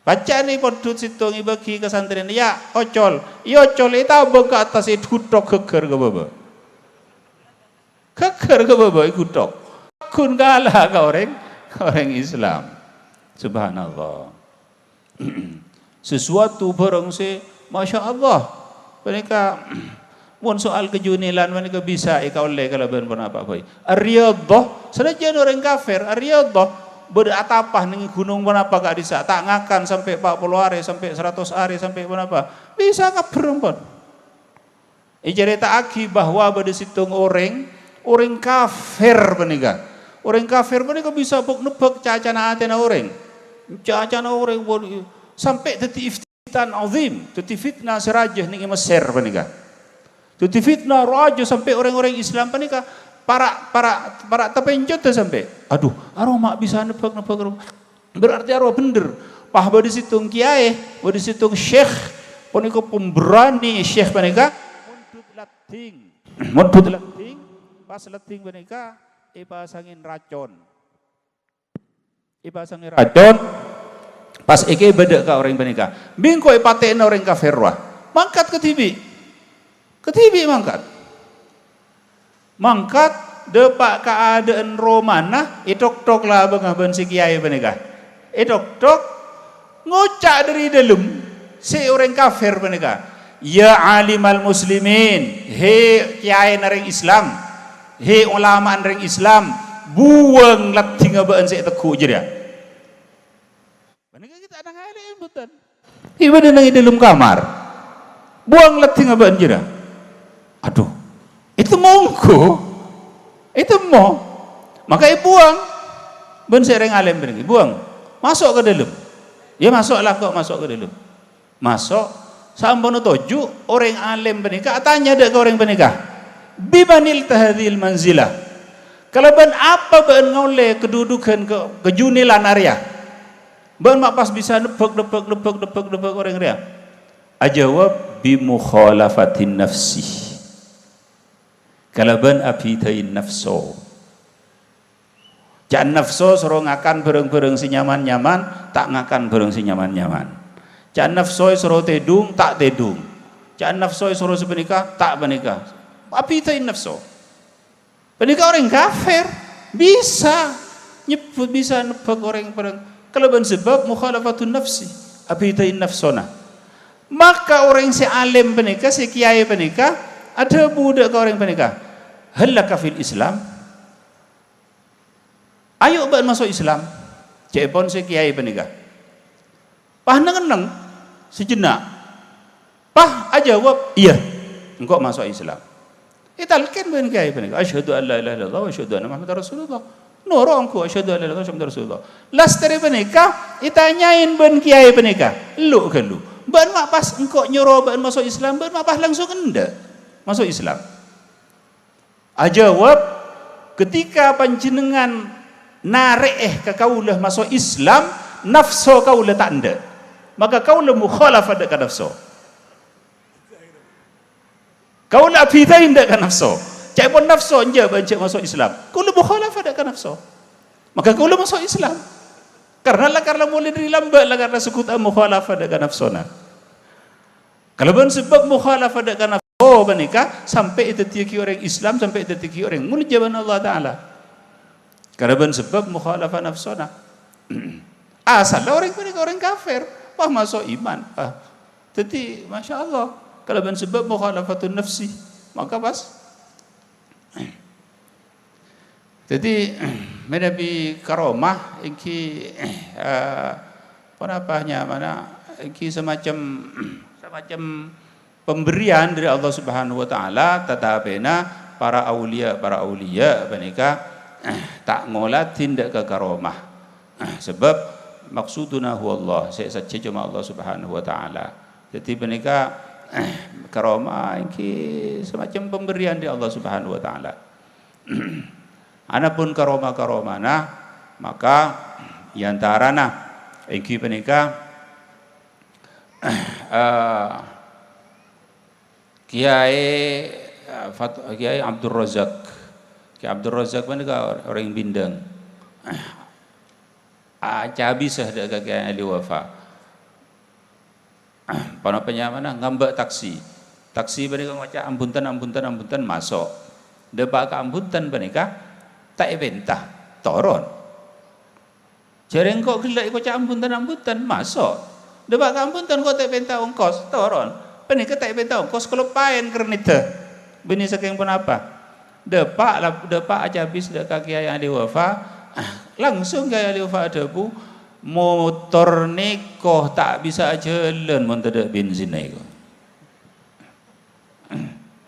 Pacca'an èpondhut sèttong èbâghi ka santrèna, "Yâ, ocol." Èocol, ètabâng ka attas, èghuthok ghâgghâr ka bâbâ. Ghâgghâr ka bâbâ èghuthok. Ghun kala ka orèng, ka orèng Islam. Subhanallah. Sesuatu barang sè, Masya Allah. Panèka, mon soal kajunelan panèka bisa èkaollè kalabân ponapa bhâi. Ar-riyadhah, sanajjân orèng kafir, ar-riyadhah, bâdâ atapa neng ghunong ponapa ka'dissa', ta' ngakan sampè' pa' polo arè, sampè' saratos arè, sampè' ponapa. Bisa ngabbher ampon. Ècarèta'aghi bahwa bâdâ sèttong orèng, orèng kafir panèka. Orèng kafir panèka bisa bâk-nebbhâk cacana atèna orèng. Cacana orèng, sampè' dhâddhi iftitan azim, dhâddhi fitna sè rajâ neng è Messer panèka. Dhâddhi fitna rajâ sampè' orèng-orèng Islam panèka para', para', para' tapèncotta sampè'. Adhu, arowa ma' bisa nebbhâk-nebbhâk arowa. Berarti arowa bhendher. Pas bâdâ sèttong kiyaè, bâdâ sèttong syekh, panèka pemberani syekh panèka. Mondhut latting. Mondhut latting, pas latting panèka èpasangè racon. Èpasangè racon, pas èkèbâ dâ' ka orèng panèka. Bi' engko' èpatè'ana orèng kafir rowa. Mangkat kadhibi'. Kadhibi' mangkat. Mangkat, dâpa' ka adâ'ân romana, ètoktok labângnga bân sè kèyaè panèka. Ètoktok, ngoca' dâri dâlem, sè orèng kafir panèka, "Ya alimal muslimin, hè kèyaèna rèng Islam, hè olama'na rèng Islam, buwâng laddhingnga bâ'ân sè ètegghu' jârèya." Panèka ghi' ta' nangalè, bhunten. Ghi' bâdâ neng è dâlem kamar. Buwâng laddhingnga bâ'ân jârèya. Adhu, ètemmo ongghu. Ètemmo. Maka èbuwâng. Bân sè rèng alèm panèka, èbuwâng. Maso' ka dâlem. Yâ, maso' la, engko' maso' ka dâlem. Maso'. Saamponna toju', orèng alèm panèka atanya dâ' ka orèng panèka, "Bimanilta hadzihil manzilah?" Kalabân apa bâ'ân ngaollè kadudugan ka-, kajunelan arèya? Bâ'ân ma' pas bisa nebbhâk, nebbhâk, nebbhâk, nebbhâk, nebbhâk orèng rèya? Ajâwâb, "Bi mukhalafatin nafsi." Kalabân abhidhâi nafso. Ca'na nafso soro ngakan bhârâng-bhârâng sè nyaman-nyaman, ta' ngakan bhârâng sè nyaman-nyaman. Ca'na nafso soro tèdung, ta' tèdung. Ca'na nafso soro sapanèka, ta' panèka. Abhidhâi nafso. Panèka orèng kafir, bisa nyebbhut, bisa nebbhâk orèng bhârâng kalabân sabâb mukhalafatun nafsi, abhidhâi nafsona. Maka orèng sè alèm panèka, sè kèyaè panèka, adhâbu dâ' ka orèng panèka, "Hal laka fil Islam?" "Ayo bâ'ân maso' Islam," ca'èpon sè kèyaè panèka. Pas neng-enneng, sajhenna'. Pas ajâwâb, "Iyâ, engko' maso' Islam." Ètalkèn bân kèyaè panèka, "Asyhadu an la ilaha illallah wa asyhadu anna Muhammadar Rasulullah." Noro' ongghu, "Asyhadu an la ilaha illallah wa asyhadu anna Muhammadar Rasulullah." Lastarè panèka, ètanyaèn bân kèyaè panèka, "Lo' ghâllu, bâ'ân ma' pas engko' nyoro bâ'ân maso' Islam, bâ'ân ma' pas langsung endâ' maso' Islam?" Ajâwâb, "Ketika panjhennengngan narè'è ka kaulâ maso' Islam, nafso kaulâ ta' endâ'. Maka kaulâ mukhalafah dâ' ka nafso. Kaulâ abhidhâi dâ' ka nafso." Ca'èpon nafso, "Enjâ', bâ'ân jhâ' maso' Islam." Kaulâ mukhalafah dâ' ka nafso. Maka kaulâ maso' Islam. Karna la-, karna molaè dâri lambâ', la-, karna sogghut amukhalafah dâ' ka nafsona. Kalabân sabâb mukhalafah dâ' ka nafso panèka, sampè' èdhâddhiyâghi orèng Islam, sampè' èdhâddhiyâghi orèng molja bân Allah Ta'ala. Kalabân sabâb mukhalafah nafsona. Asalla orèng panèka orèng kafir, pas maso' iman. Ah. Dhâddhi, masya Allah, kalabân sabâb mukhalafatun nafsi, maka pas Dhâddhi, manabi karomah èngghi, eh, ponapa nyamana, èngghi samacem, samacem pemberian dâri Allah Subhanahu wa Ta'ala, tatapèna para auliya, para auliya panèka, eh, ta' ngoladhi dâ' ka karomah. Eh, sabâb maksuduna huwallah, sè sajjhâ coma Allah Subhanahu wa Ta'ala. Dhâddhi panèka, eh, karomah èngghi samacem pemberian dâri Allah Subhanahu wa Ta'ala. Anapun karoma-karomana, maka è antarana èngghi panèka, eh, Kiai, eh, Fat-, Kiai Abdul Razak. Kiai Abdul Razak panèka orèng Bindang. Acabisa dâ' ka Kiai Ali Wafa. Ponapa nyamana? Ngambâ' taksi. Taksi panèka ngoca', "Ambhunten, ambhunten, ambhunten," maso'. Dâpa' ka ambhunten panèka, ta' èpènta, toron. Jhâ' rèng engko' ghellâ' èkoca' ambhunten, ambhunten, maso'. Dâpa' ka ambhunten engko' ta' èpènta ongkos, toron. Panèka ta' èpènta ongkos, kaloppaèn kerneddhâ. Bânnè sakèng ponapa? Dâpa' la-, dâpa' acabis dâ' ka Kiai Ali Wafa, langsung Kiai Ali Wafa adhâbu, "Motor nèko ta' bisa ajhâlân mon tadâ' bensinna nèko."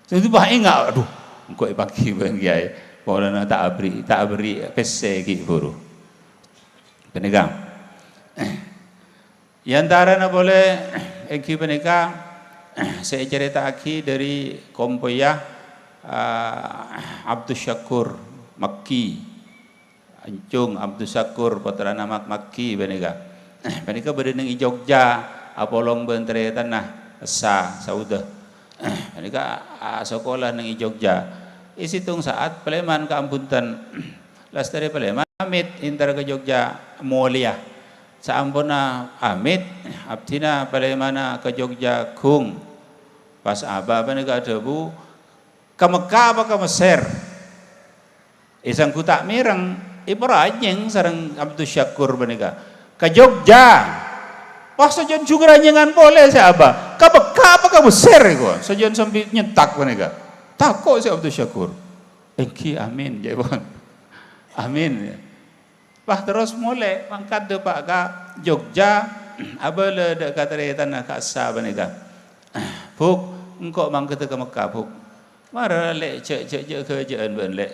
Sè dupa enga', adhu, engko' èpaghi bân Kiai. Polana ta' aberri', ta' aberri' pèssè ghi' buru. Panèka. È antarana polè èngghi panèka sè ècarèta'aghi dâri kompoyya, eh, Abdus Syakur Makki. Ancung Abdus Syakur, pottrana Mak-, Makki panèka. Panèka bâdâ neng è Jogja, apolong bân tarètanna, essa, saudhâ. Panèka asakola neng è Jogja. È sèttong sa'at palèman ka Ambunten. Lastarè palèman, Amit, entar ka Jogja molèya. Saamponna amit, abdhina palèmana ka Jogja ghung. Pas abâ' panèka adhâbu, "Ka Mekka apa ka Messer?" Èsangghu ta' mèreng, èparanyèng sareng Abdus Syakur panèka. "Ka Jogja." "Wah, sajân jhughâr anyèngan polè sè abâ'. Ka Mekka apa ka Messer èko?" Sajân sambi nyentak panèka. Tako' sè Abdus Syakur. "Èngghi, amin," jâ' pon. "Amin," yâ. Wah, terros molè mangkat dâpa' ka Jogja, abâlâ dâ' ka tarètanna ka'issa' panèka. "Buk, engko' mangkaddhâ ka Mekka, Buk." "Mara, Lè', jâ', jâ', jâ' ghâjâ'ân bâ'na, Lè'."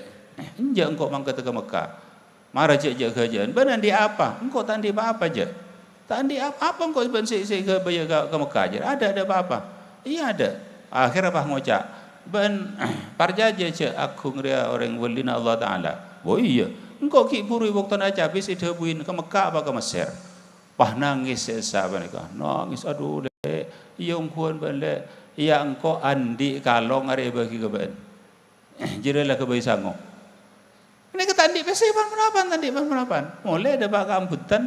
"Enjâ', engko' mangkaddhâ ka Mekka." "Mara, jâ', jâ' ghâjâ'ân. Bâ'na andi' apa?" "Engko' ta' andi' pa-apa, jâ'." "Ta' andi' ap-, apa engko' bâ'na sè, sè èghâbâyâ ka, ka Mekka, jâ'? Adâ', adâ' pa-apa?" "Iyâ, adâ'." Akhèrra pas ngoca', "Bâ'na parcajâ jâ' aghung rèya orèng wâlina Allah Ta'ala?" "Oh, iyâ." "Engko' ghi' bhuru è bâktona acabis èdhâbuin, ka Mekka apa ka Messer?" Pas nangès sè essa panèka. Nangès, "Adhu, Lè', iyâ ongghuwân bâ'na, Lè'. Iyâ, engko' andi' kalong arè èbâghi ka bâ'na. Jârèya la ghâbây sango." Panèka ta' andi' pèssè pan-ponapan, ta' andi' pan-ponapan. Molè dâpa' ka ambhudhân,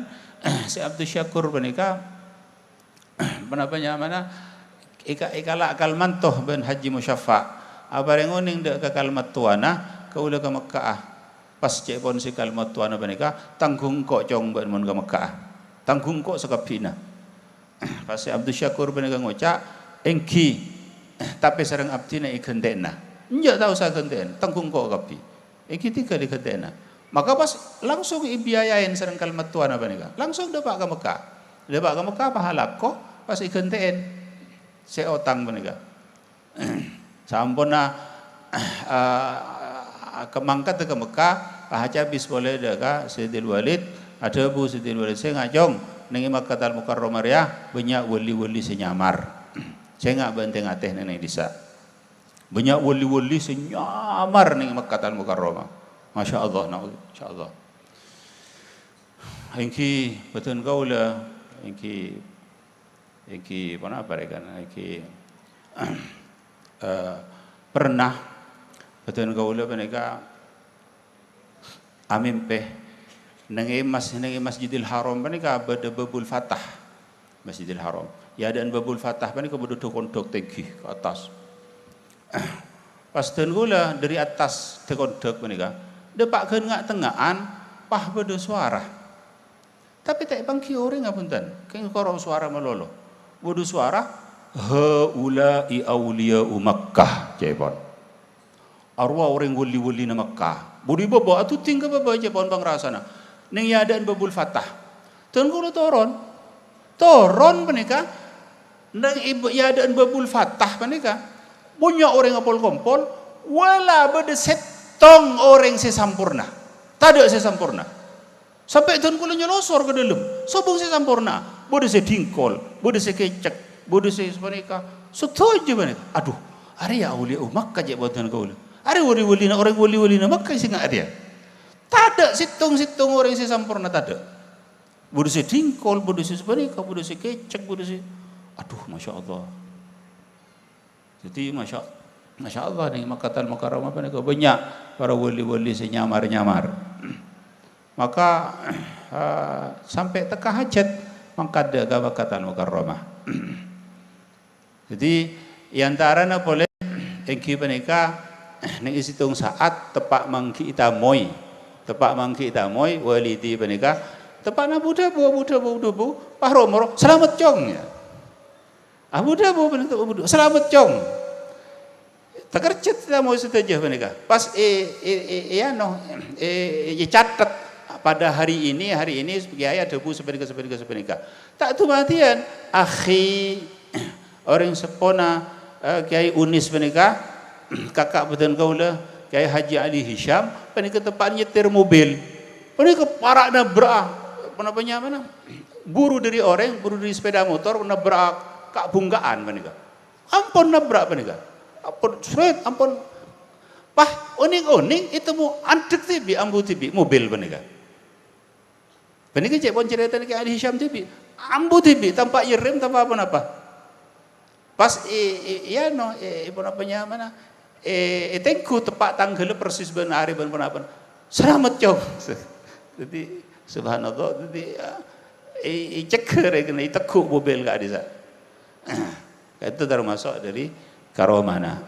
sè Abdus Syakur panèka, ponapa nyamana, èka-, èkala' kalmanto bân Haji Musyaffa'. Aparèng onèng dâ' ka kalmattowana, kaulâ ka Mekka'a. Pas cè' pon sè kalmattowana panèka, "Tangghung engko', Cong, bâ'na mon ka Mekka'a. Tangghung engko' sakabbhina." Pas sè Abdus Syakur panèka ngoca', "Èngghi, tapè sareng abdhina èghântè'ana." "Enjâ', ta' osa ghântè'an, tangghung engko' kabbhi. Èngghi tèghâl èghântè'ana." Maka pas langsung èbiayaèn sareng kalmattowana panèka. Langsung dâpa' ka Mekka. Dâpa' ka Mekka, pas alako, pas èghântè'èn sè otang panèka. Samponna, eh, ka-, mangkat ka Mekka, pas acabis polè dâ' ka Sayyidil Walid, adhâbu Sayyidil Walid, "Sènga', Cong, neng è Makkatal Mukarramah rèya bânnya' wali-wali sè nyamar. Sènga' bân tè-ngatè neng, neng è dissa'." Bânnya' wali-wali sè nyamar neng è Makkatal Mukarramah. Masya Allah, na'udzu-, masya Allah. Èngghi bhâdhân kaulâ, èngghi Èngghi ponapa rè kan? Èngghi, eh, pernah bhâdhân kaulâ panèka amèmpè neng è mas-, neng è Masjidil Haram panèka bâdâ Babul Fatah. Masjidil Haram. È adâ'na Babul Fatah panèka bâdâ dhuk-ondhuk tèngghi ka attas. Pas dhân kaulâ dâri attas dhuk-ondhuk panèka, dâpa' ghân nga'-tengnga'an, pas bâdâ sowara. Tapè ta' èpangghi orèngnga, bhunten. Kèng koro sowara malolo. Bâdâ sowara, "Haula'i auliya'u Makkah," ca'èpon. "Arowa orèng wali-walina Makkah." Budi bâbâ, adhuding ka bâbâ, ca'èpon pangrasana. Neng è adâ'na Babul Fatah. Dhân kaulâ toron. Toron panèka, neng è, è adâ'na Babul Fatah panèka, bânnya' orèng apol-kompol, wala bâdâ sèttong orèng sè samporna. Tadâ' sè samporna. Sampè' dhân kaulâ nyolosor ka dâlem, sobung sè samporna. Bâdâ sè dhingkol, bâdâ sè kècèk, bâdâ sè sapanèka. Sadhâjâ panèka. "Adhu, arèya auliya'u Makkah," ca'èpon dhân kaulâ. "Arèya wali-walina, orèng wali-walina Makkah sè nga' arèya." Tadâ' sèttong-sèttong orèng sè samporna, tadâ'. Bâdâ sè dhingkol, bâdâ sè sapanèka, bâdâ sè kècèk, bâdâ sè, adhu, masya Allah. Jadi, masya, masya Allah, neng Makkatal Mukarramah panèka bânnya' para wali-wali sè nyamar-nyamar. Maka, eh, sampè' tekka hajat mangkat dâ' ka Makkatal Mukarramah. Jadi, è antarana polè èngghi panèka, neng è sèttong sa'at teppa' mangghi'i tamoy. Teppa' mangghi'i tamoy, walidi panèka, teppa'na bu-dhâbu, bu-dhâbu, bu-dhâbu, pas ro-moro, "Salamet, Cong," yâ. Abu Dhabu, Abu Dhabu, "Salamet, Cong." Takerjhât tamoy sadhâjâ panèka. Pas è, è, è, è, ano, è, è, ècatet pada hari ini, hari ini Kiai adhâbu sapanèka, sapanèka, sapanèka. Ta' dumadiyân, akhi, orèng seppona, eh, Kiai Unis panèka, kaka' bhâdhân kaulâ, Kiai Haji Ali Hisham, panèka teppa'na nyetir mobil. Panèka para' nabra'a, ponapa nyamana? Buru dâri orèng, buru dâri sepeda motor, nabra'a ka'-bungka'an panèka. Ampon nabrak panèka. Ampon sret, ampon. Pas onèng-onèng ètemmo andhek dhibi', ambu dhibi' mobil panèka. Panèka cè' pon carètana Kiai Ali Hisham dhibi'. Ambu dhibi', tanpa nyerrem, tanpa apa-napa. Pas è, è, è, ano, è, è, ponapa nyamana? È, ètengghu teppa' tangghâlla persis bân arè bân ponapa. "Salamet, Cong." Dhâddhi, subhanallah, dhâddhi, ya, è-, ècegghâr, èkennè ètegghu' mobil ka'dissa'. Itu termasuk dari karomana.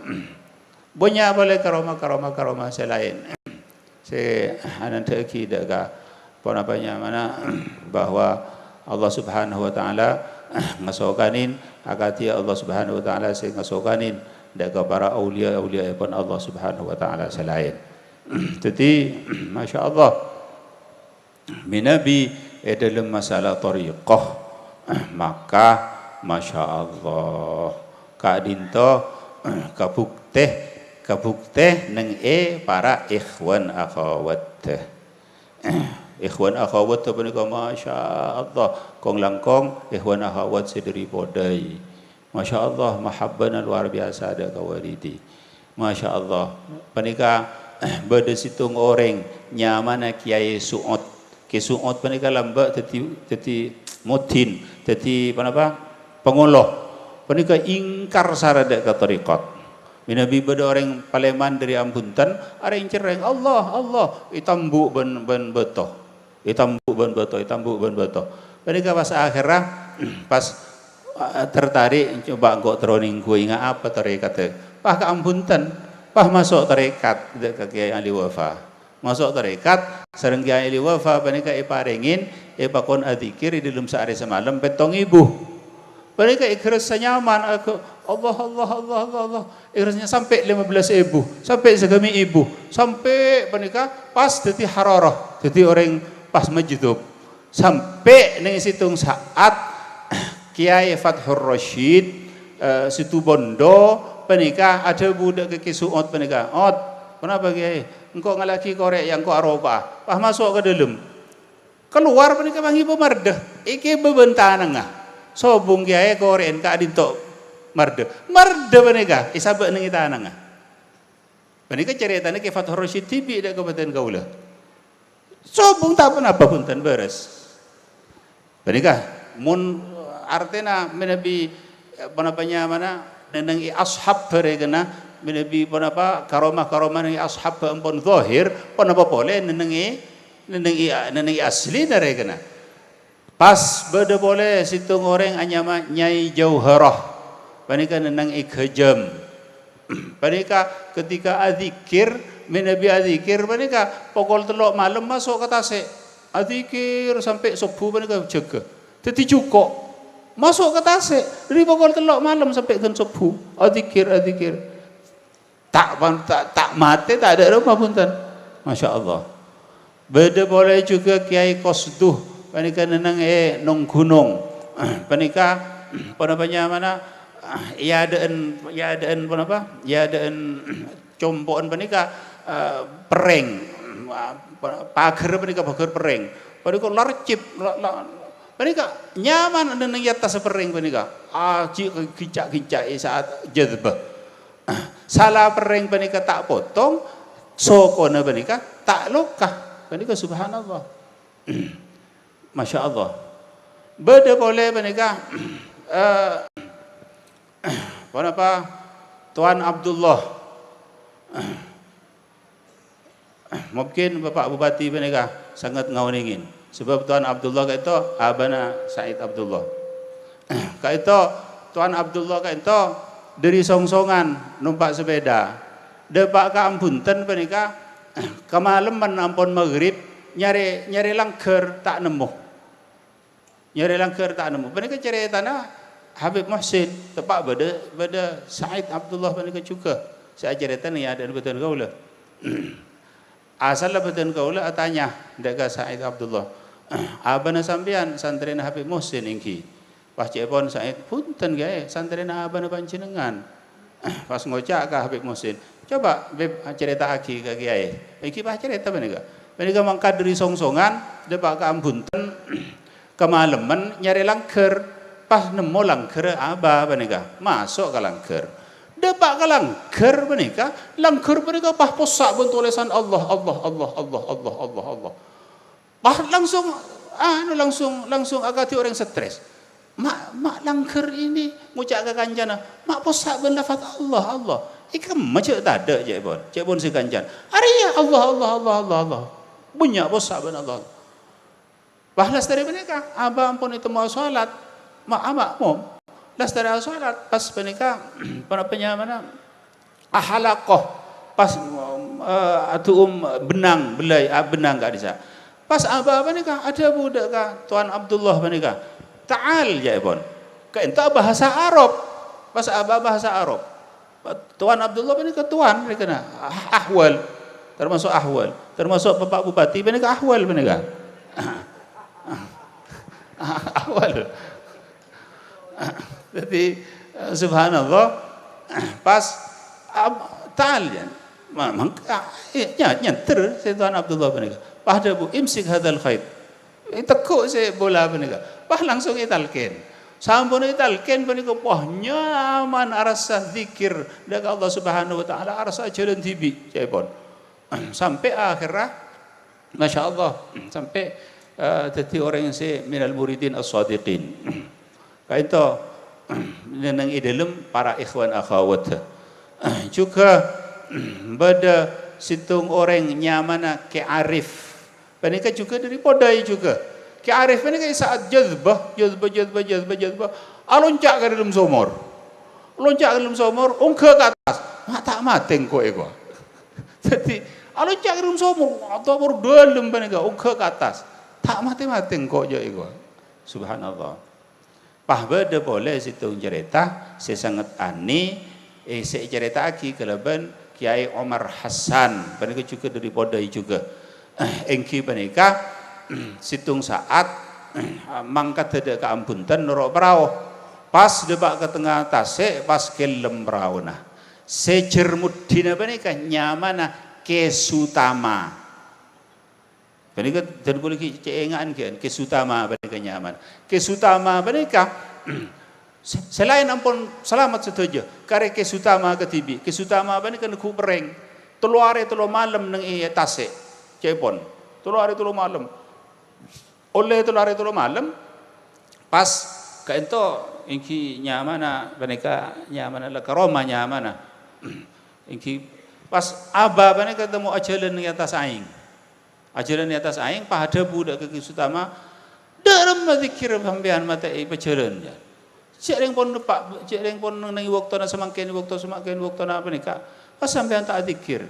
Bânnya' polè karoma, karoma, karoma sè laèn. Sè anandhâ'aghi dâ' ka ponapa nyamana bahwa Allah Subhanahu wa Ta'ala ngasokanin, akadhi Allah Subhanahu wa Ta'ala sè ngasokanin dâ' ka para auliya-auliyaèpon Allah Subhanahu wa Ta'ala sè laèn. Dhâddhi, masyaallah, mènabi è dhâlem masalah thariqah, maka masyaallah, ka'dinto kabhuktè, kabhuktè neng è para ikhwan akhawat. Ikhwan akhawat panèka, masyaallah, kong-langkong ikhwan akhawat sè dhâri Podai. Masyaallah, mahabbana luar biasa dâ' ka walidi. Masyaallah, panèka bâdâ sèttong orèng nyamana Kèyaè Su'ud. Kèyaè Su'ud panèka lambâ' dhâddhi, dhâddhi mudin, dhâddhi ponapa? Pangolo. Panèka ingkar sara dâ' ka thariqat. Mènabi bâdâ orèng palèman dhâri Ambunten, arèng-cerrèng, "Allah, Allah," ètambu' bân, bân bâto. Ètambu' bân bâto, ètambu' bân bâto. Panèka pas akhèrra, pas, eh, tertarik, "Coba engko' terro nèngghuwâ, nga' apa tarèkatta?" Pas ka Ambunten, pas maso' tarèkat, dâ' ka Kèyaè Ali Wafa. Maso' tarèkat, sareng Kèyaè Ali Wafa panèka èparèngè, èpakon adzikir è dhâlem saarè samalem pèttong èbu. Panèka èghârâssa nyaman, aghâ-, Allah, Allah, Allah, Allah, Allah. Èghârâssa sampè' lèma bellâs èbu, sampè' sagâmè' èbu, sampè' panèka pas dhâddhi hararah, dhâddhi orèng pas majdup. Sampè' neng sèttong sa'at, Kèyaè Fathur Rasyid, eh, Situbondo panèka adhâbu dâ' ka Kèyaè Su'ud panèka, "Ud, ponapa, Kèyaè? Engko' ngallèaghi korè', ya, engko' aroko'a." Pas maso' ka dhâlem. Kalowar panèka mangèbâ mardhâ, èkèbâ bân tanangnga. Sobung kèyaè korè'en ka'dinto mardhâ. Mardhâ panèka èsabâ' neng è tanangnga. Panèka carètana Kè Fathur Rasyid dhibi' dâ' ka bâdhân kaulâ. Sobung ta' ponapa bhunten bârâs. Panèka, mon artèna mènabi, eh, ponapa nyamana, neng è ashab bhârèkana, mènabi ponapa karomah-karomah neng è ashab ampon zahir, ponapa polè neng è Neng è, neng è aslina rèkana. Pas bâdâ polè sèttong orèng anyama Nyai Jauharah. Panèka neng è Ghâjâm. Panèka ketika adzikir, mènabi adzikir panèka pokol tello' malem maso' ka tasè'. Adzikir sampè' sobbhu panèka jâgâ. Dhâddhi jhuko'. Maso' ka tasè' dhâri pokol tello' malem sampè' ghân sobbhu. Adzikir, adzikir. Ta' pan-, ta', ta' matè, tadâ' roma, bhunten. Masya Allah. Bâdâ polè jhughâ Kèyaè Qasduh, panèka neng è Nonggunong. Panèka, ponapa nyamana, è adâ'ân, è adâ'ân ponapa? È adâ'ân compo'en panèka, eh, perrèng. Paghâr panèka paghâr perrèng. Panèka larcep, la-, la-, panèka nyaman neng è attas perrèng panèka. Ajhi' ghânca'-ghânca' è sa'at jazbah. Sala perrèng panèka ta' potong, sokona panèka ta' loka. Panèka subhanallah. Masya Allah. Bâdâ polè panèka, eh, ponapa, Tuan Abdullah. Mungkin Bapak Bupati panèka sanget ngaonèngè, sabâb Tuan Abdullah ka'dinto abana Said Abdullah. Ka'dinto Tuan Abdullah ka'dinto dhâri Songsongan nompa' sepeda. Dâpa' ka Ambunten panèka, kamalemman ampon maghrib, nyarè, nyarè langghâr ta' nemmo. Nyarè langghâr ta' nemmo. Panèka carètana Habib Muhsin, teppa' bâdâ, bâdâ Said Abdullah panèka jhughâ sè acarèta è adâ'na bâdhân kaulâ. Asalla bâdhân kaulâ atanya dâ' ka Said Abdullah, "Abana sampèyan santrèna Habib Muhsin èngghi?" Pas ca'èpon Said, "Bhunten, Kèyaè, santrèna abana panjhennengngan." Pas ngoca' ka Habib Muhsin, "Coba, Bib, carèta'aghi ka Kèyaè." Èngghi pas carèta panèka. Panèka mangkat dhâri Songsongan, dâpa' ka Ambunten, kamalemman nyarè langghâr. Pas nemmo langghâr aba panèka, maso' ka langghâr. Dâpa' ka langghâr panèka, langghâr panèka pas possa' bân tolèsan Allah, Allah, Allah, Allah, Allah, Allah, Allah. Pas langsung, anu, langsung, langsung akadhi orèng stres. Ma', ma' langghâr ini ngoca' ka kancana, ma' possa' bân lafaz Allah, Allah. È kemma jhâ' tadâ', ca'èpon. Ca'èpon sè kancana. Arèya Allah, Allah, Allah, Allah, Allah. Bânnya' possa' bân Allah. Pas lastarè panèka, abâ ampon ètemmo asholat, ma-, ama'mum. Lastarè asholat, pas panèka, para penyamana, ahalaqah, pas, eh, adu'um bennang, bellai, ah, bennang ka'dissa'. Pas abâ panèka, adhâbu dâ' ka Tuan Abdullah panèka, "Ta'al," ca'èpon. Ka'ènto bhâsa Arab. Pas abâ bhâsa Arab. Tuan Abdullah panèka tuan, panèka na, ah-, ahwal. Termasuk ahwal. Termasuk Bapak Bupati panèka ahwal panèka. Ahwal. Dhâddhi, eh, subhanallah, pas, ab-, ta'al, ya. Ma-, mangka, eh, nya-, nyènter sè Tuan Abdullah panèka. Pas dhâbu, "Imsik hadzal khait." Ètegghu' sè bola panèka. Pas langsung ètalqin. Sampun ètalqin panèka, wah, nyaman arassa dzikir dâ' ka Allah Subhanahu wa Ta'ala, arassa ajhâlân dhibi', ca'èpon. Sampè' akhèrra, Masya Allah, sampè', eh, dhâddhi orèng sè minal muridin as-shadiqin. Ka'ènto, neng è dhâlem para ikhwan akhawat. Jhughân bâdâ sèttong orèng nyamana Kè Arif. Panèka jhughân dhâri Podai jhughân. Kè Arif panèka è sa'at jazbah, jazbah, jazbah, jazbah, jazbah, alonca' ka dhâlem somor. Lonca' ka dhâlem somor, ongghâ ka attas. Ma-, ta' matè engko' èkowa. Dhâddhi, alonca' ka dhâlem somor, somor dhâlem panèka, ongghâ ka attas. Ta' matè-matè engko' jâ' èkowa. Subhanallah. Pas bâdâ polè sèttong carèta sè sanget anè, eh, sè ècarèta'aghi kalabân Kèyaè Omar Hasan, panèka jhughân dhâri Podai jhughân. Èngghi panèka, sèttong sa'at, mangkadhâ dâ' ka Ambunten noro' parao. Pas dâpa' ka tengnga tasè', pas kellem paraona. Sè jhâr muddhina panèka nyamana Kè Sutama. Panèka dân kaulâ ghi' cè' ènga'an ghi'an, Kè Sutama panèka nyamana. Kè Sutama panèka, sè, sè laèn ampon salamet sadhâjâ, karè Kè Sutama kadhibi'. Kè Sutama panèka neggu' perrèng. Tello arè tello malem neng è tasè', ca'èpon. Tello arè tello malem. Ollè tello arè tello malem, pas ka'ènto èngghi nyamana panèka, nyamana la karoma nyamana. Èngghi pas abâ panèka temmo ajhâlân è attas aèng. Ajhâlân è attas aèng, pas adhâbu dâ' ka Kè Sutama, "Dâremma dzikir sampèyan matè'è pajhâlân, jâ? Jhâ' rèng pon dâpa', jhâ' rèng pon neng è bâktona samangkèn, è bâkto samangkèn, è bâktona panèka, pas sampèyan ta' adzikir."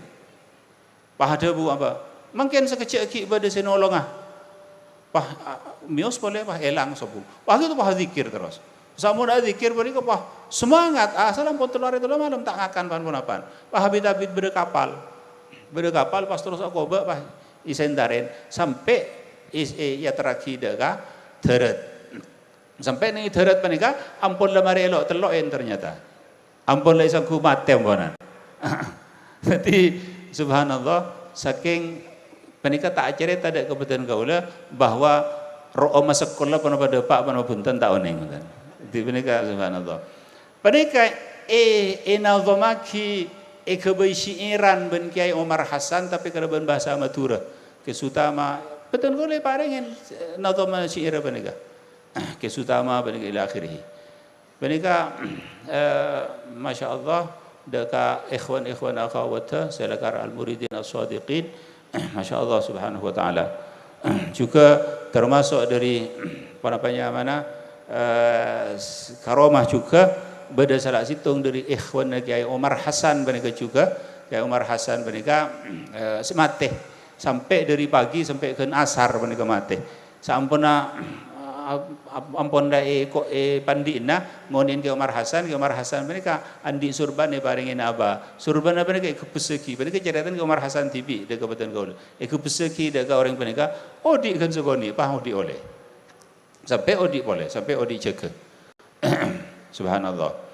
Pas adhâbu abâ, "Mangkèn sakejjhâ' ghi' bâdâ sè nolonga." Pas, a, mèyos polè, pas èlang sobbhu. Pas ghâpanèka pas adzikir terros. Sampon adzikir panèka, pas semangat, asal ampon tello arè tello malem ta' ngakan pan-ponapa'an. Pas abit-abit bâdâ kapal. Bâdâ kapal pas terros akobâ, pas èsèntarèn, sampè' is-, è-, èyaterraghi dâ' ka dârât. Sampè' neng è dârât panèka ampon la marè èlo'-tello'èn ternyata. Ampon la èsangghu matè amponan. Dhâddhi, subhanallah, sakèng panèka ta' acarèta dâ' ka bhâdhân kaulâ bahwa ro'oma sekolah ponapa dâpa' ponapa bhunten ta' onèng, ngoten. Dhâddhi panèka, subhanallah. Panèka è-, ènazomaghi, èghâbây syi'iran bân Kèyaè Omar Hasan, tapè kalabân bhâsa Madhurâ. Kè Sutama, bhâdhân kaulâ èparèngè, eh, nazoma syi'irra panèka. Kè Sutama panèka ila akhirih. Panèka, eh, masyaallah, dâ' ka ikhwan-ikhwan akhawat sè lakar al-muridin as-shadiqin, masyaallah subhanahu wa ta'ala. Jhughân termasuk dâri ponapa nyamana, eh, s-, karomah jhughân bâdâ sala sèttong dâri ikhwanna Kèyaè Omar Hasan panèka jhughân. Kèyaè Omar Hasan panèka, eh, sè matè. Sampè' dâri pagi sampè' ghân asar panèka matè. Saamponna, ap-, ap-, ampon dâ' è ko-, è pandi'na ngonè'è Kè Omar Hasan, Kè Omar Hasan panèka andi' surban èparèngè abâ. Surbanna panèka èghâbbhessaghi, panèka carètana Kè Omar Hasan dhibi' dâ' ka bhâdhân kaulâ. Èghâbbhessaghi dâ' ka orèng panèka, odi' ghân sakonè', pas odi' ollè. Sampè' odi' polè, sampè' odi' jâgâ. Subhanallah.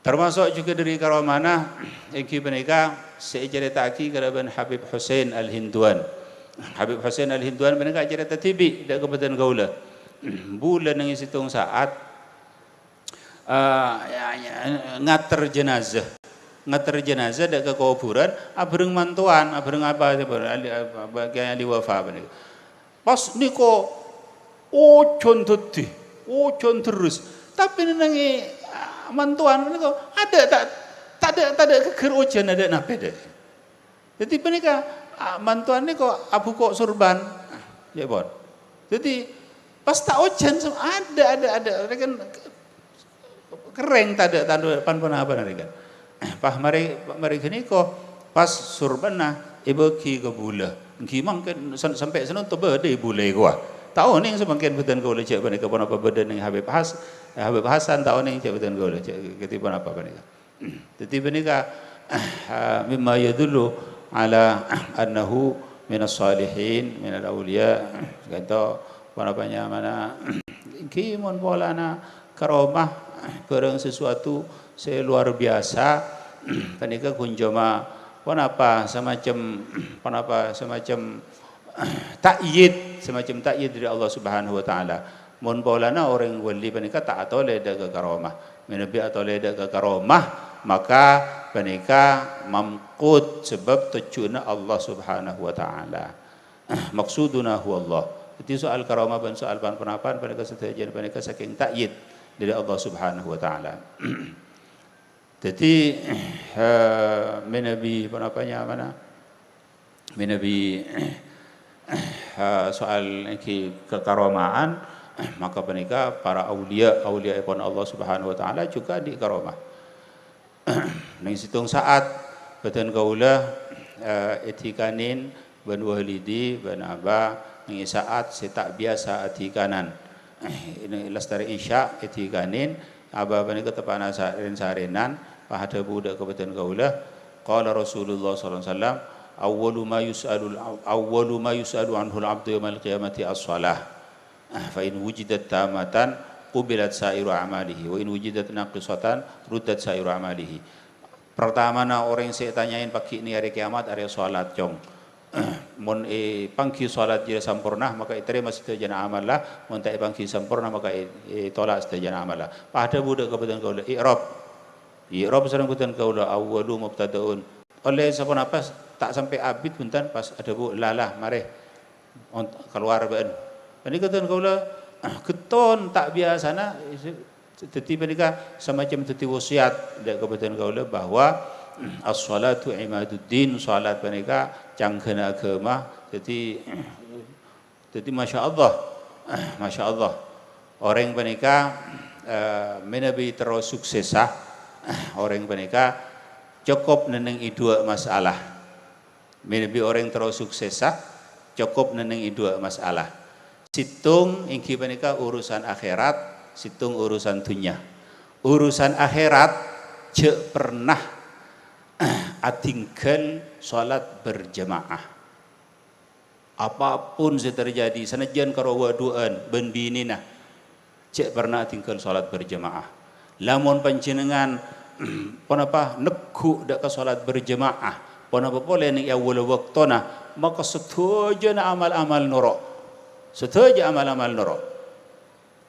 Termasuk jhughân dâri karomana, èngghi panèka sè ècarèta'aghi kalabân Habib Husain Al-Hinduan. Habib Husain Al-Hinduan panèka acarèta dhibi' dâ' ka bhâdhân kaulâ. Bulâ neng è sèttong sa'at, eh, ya, ya, ngater jenazah. Ngater jenazah dâ' ka kobhurân, abhâreng mantowan, abhâreng apa, apa, ahli, apa, ahli wafa panèka. Pas nèko ojhân dhâddhi, ojhân terros. Tapè neng è, ah, mantowan nèko adâ' ta', tadâ', tadâ' ghâgghâr ojhân, adâ' napè dâ'. Dhâddhi panèka, ah, mantowan nèko abhuko' sorban. Ah, ya, pon. Dhâddhi, pas ta' ojhân, sem-, adâ', adâ', adâ', rè kan kerrèng tadâ' tandhu pan-ponapa narèkan. Pas marè, marè ghânèka, pas surbâna èbâghi ka bulâ. Èngghi mangkèn san-, sampè' sanonto bâdâ è bulâ kowa. Ta' onèng samangkèn bhâdhân kaulâ jhâ' panèka ponapa bâdâ neng Habib Has-, Habib Hasan, ta' onèng jhâ' bhâdhân kaulâ jhâ' kadhi ponapa panèka. Dhâddhi panèka, mimma yadullu ala annahu minas shalihin, minal auliya. Ghânto ponapa nyamana? Èngghi mon polana karomah, bârâng sesuatu sè luar biasa, panèka ghun coma ponapa, samacem, ponapa, samacem ta'yid, samacem ta'yid dâri Allah Subhanahu wa Ta'ala. Mon polana orèng wali panèka ta' atolè dâ' ka karomah. Mènabi atolè dâ' ka karomah, maka panèka mamqut, sabâb tojjhuna Allah Subhanahu wa Ta'ala. Maqsuduna huwallah. Dhâddhi, soal karomah bân soal pan-ponapan panèka sadhâjâna panèka sakèng ta'yid dâri Allah Subhanahu wa Ta'ala. Dhâddhi, eh, mènabi ponapa nyamana? Mènabi, eh, soal èngghi kakaromaan, maka panèka para auliya, auliyaèpon Allah Subhanahu wa Ta'ala juga andi' karomah. Neng sèttong sa'at, bhâdhân kaulâ, eh, èdikanè bân walidi, bân aba, neng è sa'at sè ta' biyasa adikanan. Ini lastarè Isya èdikanè, aba panèka teppa'na sa-, rèn-sarènan, pas adhâbu dâ' ka bhâdhân kaulâ, qala Rasulullah sallallahu alaihi wasallam, "Awwalu ma yus'alul, awwalu ma yus'alu anhul abdu yaumal qiyamati as-shalah. Fa in wujidat tammatan, qubilat sa'iru a'malihi, wa in wujidat naqisatan, ruddat sa'iru a'malihi." Partamana orèng sè ètanyaè paghi' neng arè kiamat arèya shalat, Cong. Mon èpangghi shalat jârèya samporna, maka ètarèma sadhâjâna amalla. Mon ta' èpangghi samporna, maka è-, ètola' sadhâjâna amalla. Pas adhâbu dâ' ka bhâdhân kaulâ, "I'rab." I'rab sareng bhâdhân kaulâ, "Awwalu mubtada'un." Ollè saponapa, ta' sampè' abit bhunten, pas adhâbu, "La, la, marè." Ont-, kalowar bâ'na. Panèka dhân kaulâ, ghetton ta' biyasana, dhâddhi panèka samacem dhâddhi wasiat dâ' ka bhâdhân kaulâ bahwa as-shalatu imaduddin, shalat panèka cangghâna aghâma. Dhâddhi, dhâddhi masyaallah, masyaallah. Orèng panèka, eh, mènabi terro suksessa, orèng panèka cokop nennengngè duwâ' masalah. Mènabi orèng terro suksessa, cokop nennengngè duwâ' masalah. Sèttong èngghi panèka urusan akhèrat, sèttong urusan dhunnya. Urusan akhèrat, jhâ' pernah adhingghâl shalat berjamaah. Apapun sè terjadi, sanajjân karo wâ'-duwâ'ân bân binèna, jhâ' pernah adhingghâl shalat berjamaah. Lamon panjhennengngan, ponapa, neggu' dâ' ka shalat berjamaah, ponapa polè neng è awwalla bâktona, maka sadhâjâna amal-amal noro'. Sadhâjâ amal-amal noro'.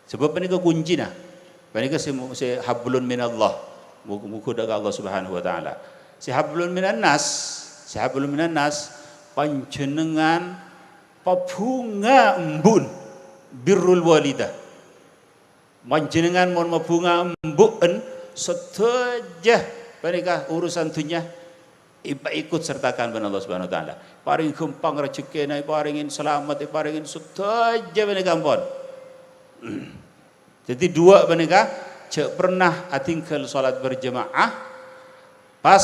Sabâb panèka kuncina. Panèka sè mo-, sè hablun minallah. Mog-, moghâ dâ' ka Allah Subhanahu wa Ta'ala. Sè hablun minannas, sè hablun minannas, panjhennengngan pabhunga embu'en, birrul walidah. Panjhennengngan mon mabhunga embu'en, sadhâjâ panèka urusan dhunnya, èpaèkot sertakan bân Allah Subhanahu wa Ta'ala. Parèng ghâmpang rejhekkèna, èparèngè salamet, èparèngè sadhâjâ panèka ampon. Dhâddhi, duwâ' panèka jhâ' pernah adhingghâl shalat berjamaah, pas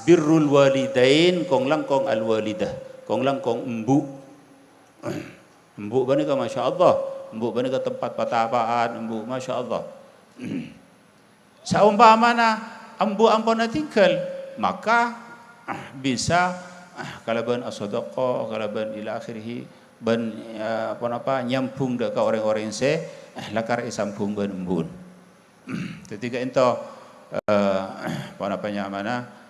birrul walidain, kong-langkong al-walidah, kong-langkong embu'. Embu' panèka, masya Allah, embu' panèka tempat patapa'an, embu', masya Allah. Saompamana embu' ampon adhingghâl, maka, ah, bisa, ah, kalabân asadaqah, kalabân ila akhirih, bân, eh, ponapa, nyambhung dâ' ka orèng-orèng sè, eh, lakar èsambhung bân embu'en. Dhâddhi ka'ènto, eh, ponapa nyamana,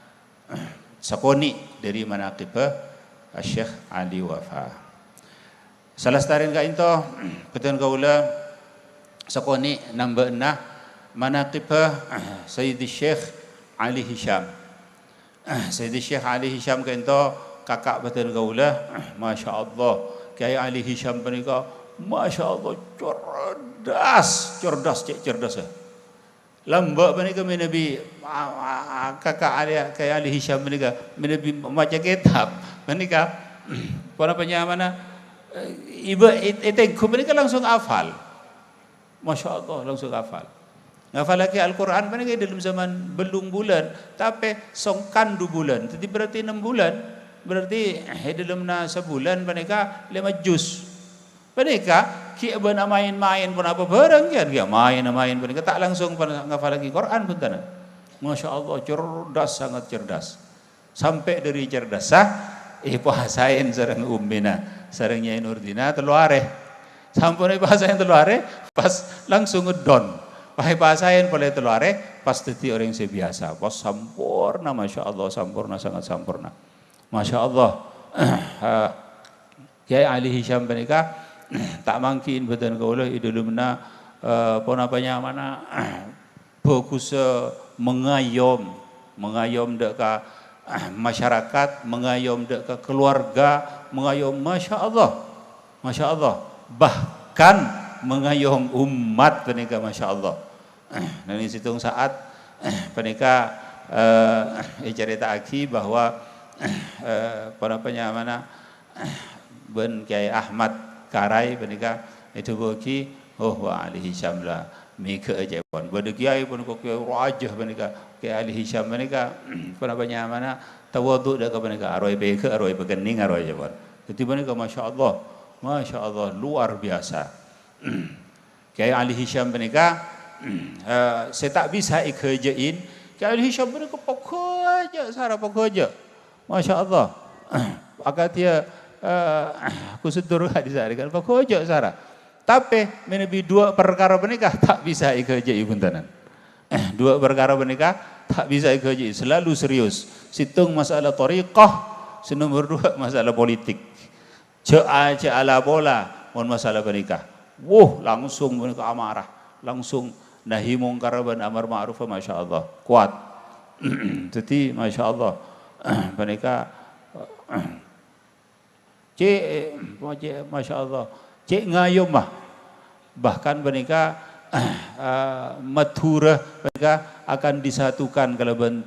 sakonè' dâri manaqibhâ Syekh Ali Wafa. Salastarèn ka'ènto, bhâdhân kaulâ sakonè' nambâ'âna manaqibhâ Sayyidi Syekh Ali Hisham. Sayyidi Syekh Ali Hisham ka'ènto kaka' bhâdhân kaulâ, masya Allah. Kyai Ali Hisham panèka, masya Allah, cerdas, cerdas, cè' cerdassa. Lambâ' panèka mènabi, a, a, a, kaka' Ali, Kyai Ali Hisham panèka mènabi maca kètab. Panèka, ponapa nyamana, Ibâ è-, ètengghu panèka langsung hafal. Masya Allah, langsung hafal. Ngafalaghi Al-Qur'an panèka è dâlem zaman bellung bulân, tapè songkan du bulân. Dhâddhi berarti ennem bulân. Berarti è dâlemma sabulân panèka lèma juz. Panèka ghi' bâdâ maèn-maèn ponapa bhârâng, kan? Ghi' maèn-maèn panèka ta' langsung pan-, ngafalaghi Qur'an bhunten. Masya Allah, cerdas, sangat cerdas. Sampè' dâri cerdassa, èpasaèn sareng ummina, sareng Nyai Nurdina tello arè. Sampon èpasaèn tello arè, pas langsung ngedon. Pas èpasaèn polè tello arè, pas dhâddhi orèng sè biyasa. Pas samporna, masya Allah, samporna, sangat samporna. Masya Allah. Kèyaè Ali Hisham panèka ta' mangghi'in bhâdhân kaulâ è dâlemma, eh, ponapa nyamana, bhâghussa mangayom, mangayom dâ' ka, eh, masyarakat, mangayom dâ' ka keluarga, mangayom, masya Allah, masya Allah, bahkan mangayom umat panèka, masya Allah. Neng sèttong sa'at panèka, eh, ècarèta'aghi bahwa, eh, ponapa nyamana, bân Kèyaè Ahmad Karai panèka èdhâbuwâghi, "Oh, wa Ali Hisham la mèghâ'â ca'èpon." Bâdâ kèyaè panèka kèyaè rajâ panèka, Kèyaè Ali Hisham panèka, ponapa nyamana, tawadhu dâ' ka panèka, arowa pèghâ', arowa pèkennèng, arowa ca'èpon. Dhâddhi panèka, masya Allah, masya Allah, luar biasa. Kèyaè Ali Hisham panèka, eh, sè ta' bisa èghâjâ'in, Kèyaè Ali Hisham panèka paghâjâ' sara, paghâjâ'. Masya Allah. Akadhi, eh, Gus Dur ka'dissa' rèya kan paghâjâ' sara. Tapè manabi duwâ' parkara panèka ta' bisa èghâjâ'i bhuntenan. Duwâ' parkara panèka ta' bisa èghâjâ'i, selalu serius. Sèttong masalah thariqah, sè nomor duwâ' masalah politik. Jhâ' a-, jhâ' ala pola mon masalah panèka. Wuh, langsung panèka amarah, langsung nahi mungkar bân amar ma'ruf, masya Allah, kuat. Dhâddhi, masya Allah, panèka, cè', cè', masya Allah, cè' ngayomma. Bahkan panèka, eh, Madhurâ panèka akan disatukan kalabân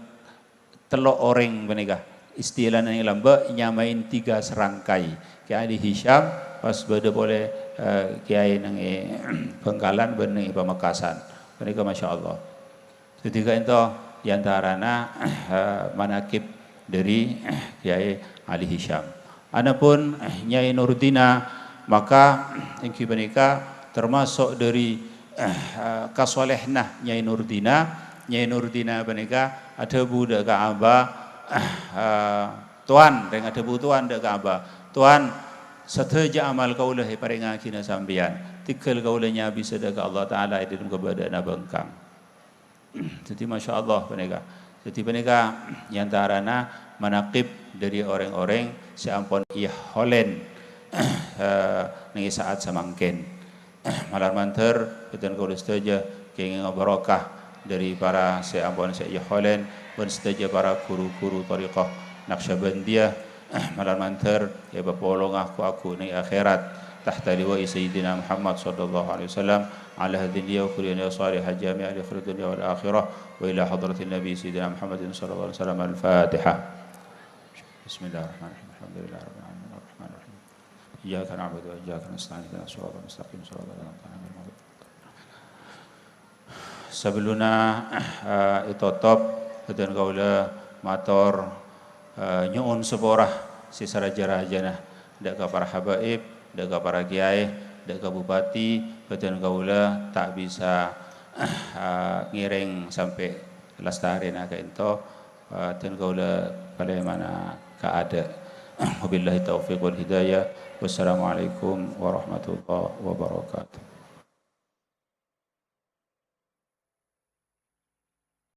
tello' orèng panèka. Istilana neng lambâ' nyamaè tiga serangkai. Kèyaè Ali Hisham, pas bâdâ polè, eh, kèyaè neng è Bangkalan bân neng è Pamekasan. Panèka, masya Allah. Dhâddhi ka'ènto è antarana, eh, manaqib dâri, eh, Kèyaè Ali Hisham. Anapun, eh, Nyai Nurdina, maka, èngghi panèka tamaso' dâri, eh, kasolèhanna Nyai Nurdina. Nyai Nurdina panèka adhâbu dâ' ka Aba, eh, "Towan," rèng adhâbu towan dâ' ka Aba, "Towan, sadhâjâ amal kaulâ èparèngaghina sampèyan. Tèngghâl kaulâ nyabisa dâ' ka Allah Ta'ala è dâlem kabâdâ'ânna bhângkang." Dhâddhi, masya Allah, panèka. Dhâddhi, panèka è antarana manaqib dâri orèng-orèng sè ampon èholèn, eh, neng è sa'at samangkèn. Malar mandhâr, bhâdhân kaulâ sadhâjâ kèngèng barokah dâri para sè ampon sè èholèn, bân sadhâjâ para ghuru-ghuru thariqah Naqsyabandiyah, Malar mandhâr èpapolonga ghu-, aghu neng è akhèrat, tahta liwa'i Sayyidina Muhammad sallallahu alaihi wasallam, ala hadhihi niyya wa kulli niyya salihah jami'a li khairi dunya wal akhirah, wa ila hadratin Nabi Sayyidina Muhammadin sallallahu alaihi wasallam. Al-Fatihah. Bismillahirrahmanirrahim. Alhamdulillahirabbil alamin. Arrahmanirrahim. Iyyaka na'budu wa iyyaka nasta'in. Ihdinas siratal mustaqim. Siratal ladzina an'amta 'alaihim ghairil maghdubi Sabellunna, eh, ètotop, bhâdhân kaulâ mator, eh, nyo'on sapora sè sarajâ-rajâna dâ' ka para habaib, dâ' ka para kèyaè, dâ' ka bupati, bhâdhân kaulâ ta' bisa, eh, ngèrèng sampè' lastarèna ka'ènto, eh, bhâdhân kaulâ palèmana kaadâ'. Wabillahi taufiq wal hidayah. Wassalamualaikum warahmatullahi wabarakatuh.